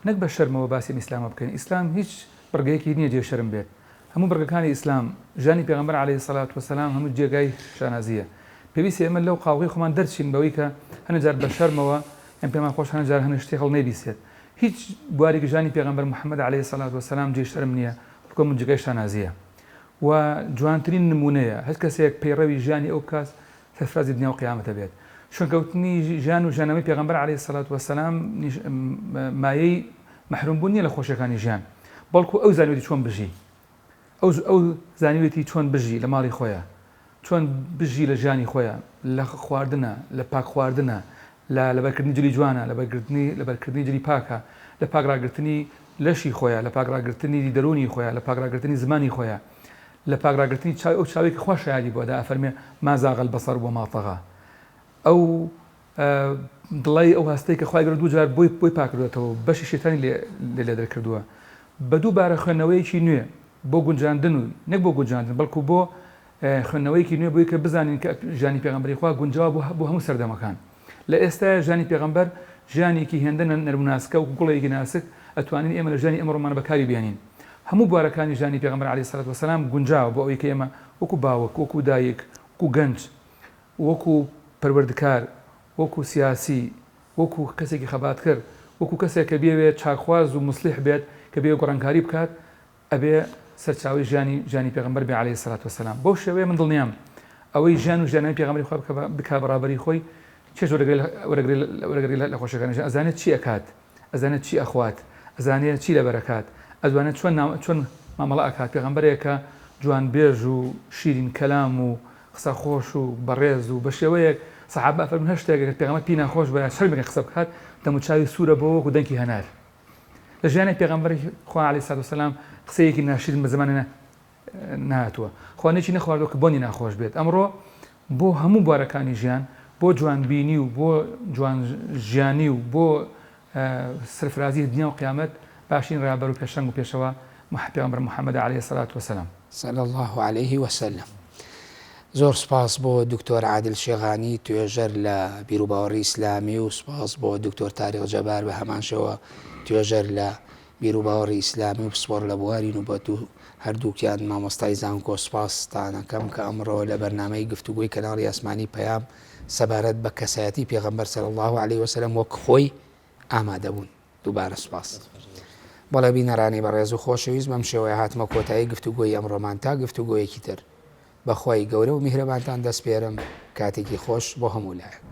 نەک بە شەرمەوە باسی ئەم ئیسلامە بکەین ئیسلام هیچ. بڕگەیەکی نییە جێی شەرم بێت. هەموو بڕگەکانی ئیسلام، ژیانی پێغەمبەر علیە الصلوە والسلام هەموو جێگای شانازییە. پێویستە ئێمە لەو قاوغەی خۆمان دەرچین بەوەی کە هەنێ جار بە شەرمەوە یان پێمان خۆشە هەنێ جار هەنێ شتێک هەڵنەیبیسێت. هیچ بوارێکی ژیانی پێغەمبەر محمد علیە الصلوە والسلام جێی شەرم نییە، بەڵکو هەموو جێگای شانازییە و جوانترین نموونەیە. هەر کەسێک پەیڕەوی ژیانی ئەو بکات سەرفرازی دنیا و قیامەت ئەبێت. شوێنکەوتنی ژیان و ژیاننامەی پێغەمبەر علیە الصلوە والسلام مایەی مەحروم بوون نیە لە خۆشیەکانی ژیان، بەڵکو ئەو زانیوێتی چۆن بژی، ئەو ئەو زانیوێتی چۆن بژی لە ماڵی خۆیا، چۆن بژی لە ژیانی خۆیا، لە خواردنە، لە پاک خواردنە، لە لەبەرکردنی جلی جوانە، لەبەرگرتنی لەبەرکردنی جلی پاکە، لە پاک ڕاگرتنی لەشی خۆیا، لە پاک ڕاگرتنی دەروونی خۆیا، لە پاک ڕاگرتنی زمانی خۆیا، لە پاک ڕاگرتنی چاوی ئەو چاوەی کە خوا شایەدی بۆ ئەدا ئەفەرموێ، ما زاغ البصر وما طغی، ئەو دڵی ئەو هەستەی کە خوای گەورە دووجار بۆی بۆی پاکردۆتەوە و بەشی شەیتانی لێ لێ دەرکردووە بە دووبارە خوێندنەوەیەکی نوێ بۆ گونجاندن و نەک بۆ گونجاندن بەڵکو بۆ خوێندنەوەیەکی نوێ بۆی کە بزانین کە ژیانی پێغەمبەری خوا گونجاوە بۆ بۆ هەموو سەردەمەکان لە ئێستایا ژیانی پێغەمبەر ژیانێکی هێندە نەرم و ناسکە وەکو گوڵێکی ناسک ئەتوانین ئێمە لە ژیانی ئەمڕۆمانە بەکاری بێنین هەموو بوارەکانی ژیانی پێغەمبەر علیە الصلوة والسلام گونجاوە بۆ ئەوەی کە ئێمە وەکو باوک وەکو دایک وەکو گەنج وەکو پەروەردکار، وەکو سیاسی، وەکو کەسێکی خەباتکەر، وەکو کەسێک کە بیەوێت چاکخواز و موسلیح بێت، کە بیەوێت گۆڕانکاری بکات، ئەبێ سەرچاوەی ژیانی، ژیانی پێغەمبەر بێ علیە الصلوە والسلام. بەو شێوەیە من دڵنیام ئەوەی ژیان و ژیاننامەی پێغەمبەری خوا بکا بە ڕابەری خۆی، چێژ وەرەگرێ لە خۆشیەکانی ژیان، ئەزانێت چی ئەکات، ئەزانێت چی ئەخوات، ئەزانێت چی لەبەر ئەکات، ئەزانێت چۆن چۆن مامەڵە ئەکات، پێغەمبەرێک کە جوانبێژ و شیرین کەلام و قسە خۆش و بەڕێز و بە شێوەیەک سەحابە ئەفەرموون هەر شتێک ئەگەر پێغەمبەر پێی ناخۆش بایە شەرمێکە قسە بکات دەموچاوی سوورە بۆ وەکو دەنکی هەنار. لە ژیانی پێغەمبەری خوا علیە الصلوة والسلام قسەیەکی ناشرین بە زمانی نەهاتووە، خواردنێکی نەخواردووە کە بۆنی ناخۆش بێت. ئەمڕۆ بۆ هەموو بوارەکانی ژیان، بۆ جوانبینی و بۆ جوان ژیانی و بۆ سەرفرازی دنیا و قیامەت باشترین ڕابەر و پێشەنگ و پێشەوا پێغەمبەر محمدە علیە الصلوة والسلام. صلی اللە علیه وسلم. زۆر سوپاس بۆ دکتۆر عادل شێغانی توێژەر لە بیروباوەڕی ئیسلامی و سوپاس بۆ دکتۆر تاریق جەبار بە هەمان شێوە توێژەر لە بیروباوەڕی ئیسلامی و پسپۆڕ لە بواری نوبەت و هەردووکیان مامۆستای زانکۆ سوپاستان ئەکەم کە ئەمڕۆ لە بەرنامەی گفتوگۆی کەناڵی ئاسمانی پەیام سەبارەت بە کەسایەتی پێغەمبەر صلی اللە علیه وسلم وەک خۆی ئامادەبوون. دووبارە سوپاس. بەڵێ بینەرانی بەڕێز و خۆشەویست بەم شێوەیە هاتمە کۆتایی گفتوگۆی ئەمڕۆمان تا گفتوگۆیەکی تر بە خوای گەورە و میهرەبانتان دەسپێرم کاتێکی خۆش بۆ هەموو لایەک.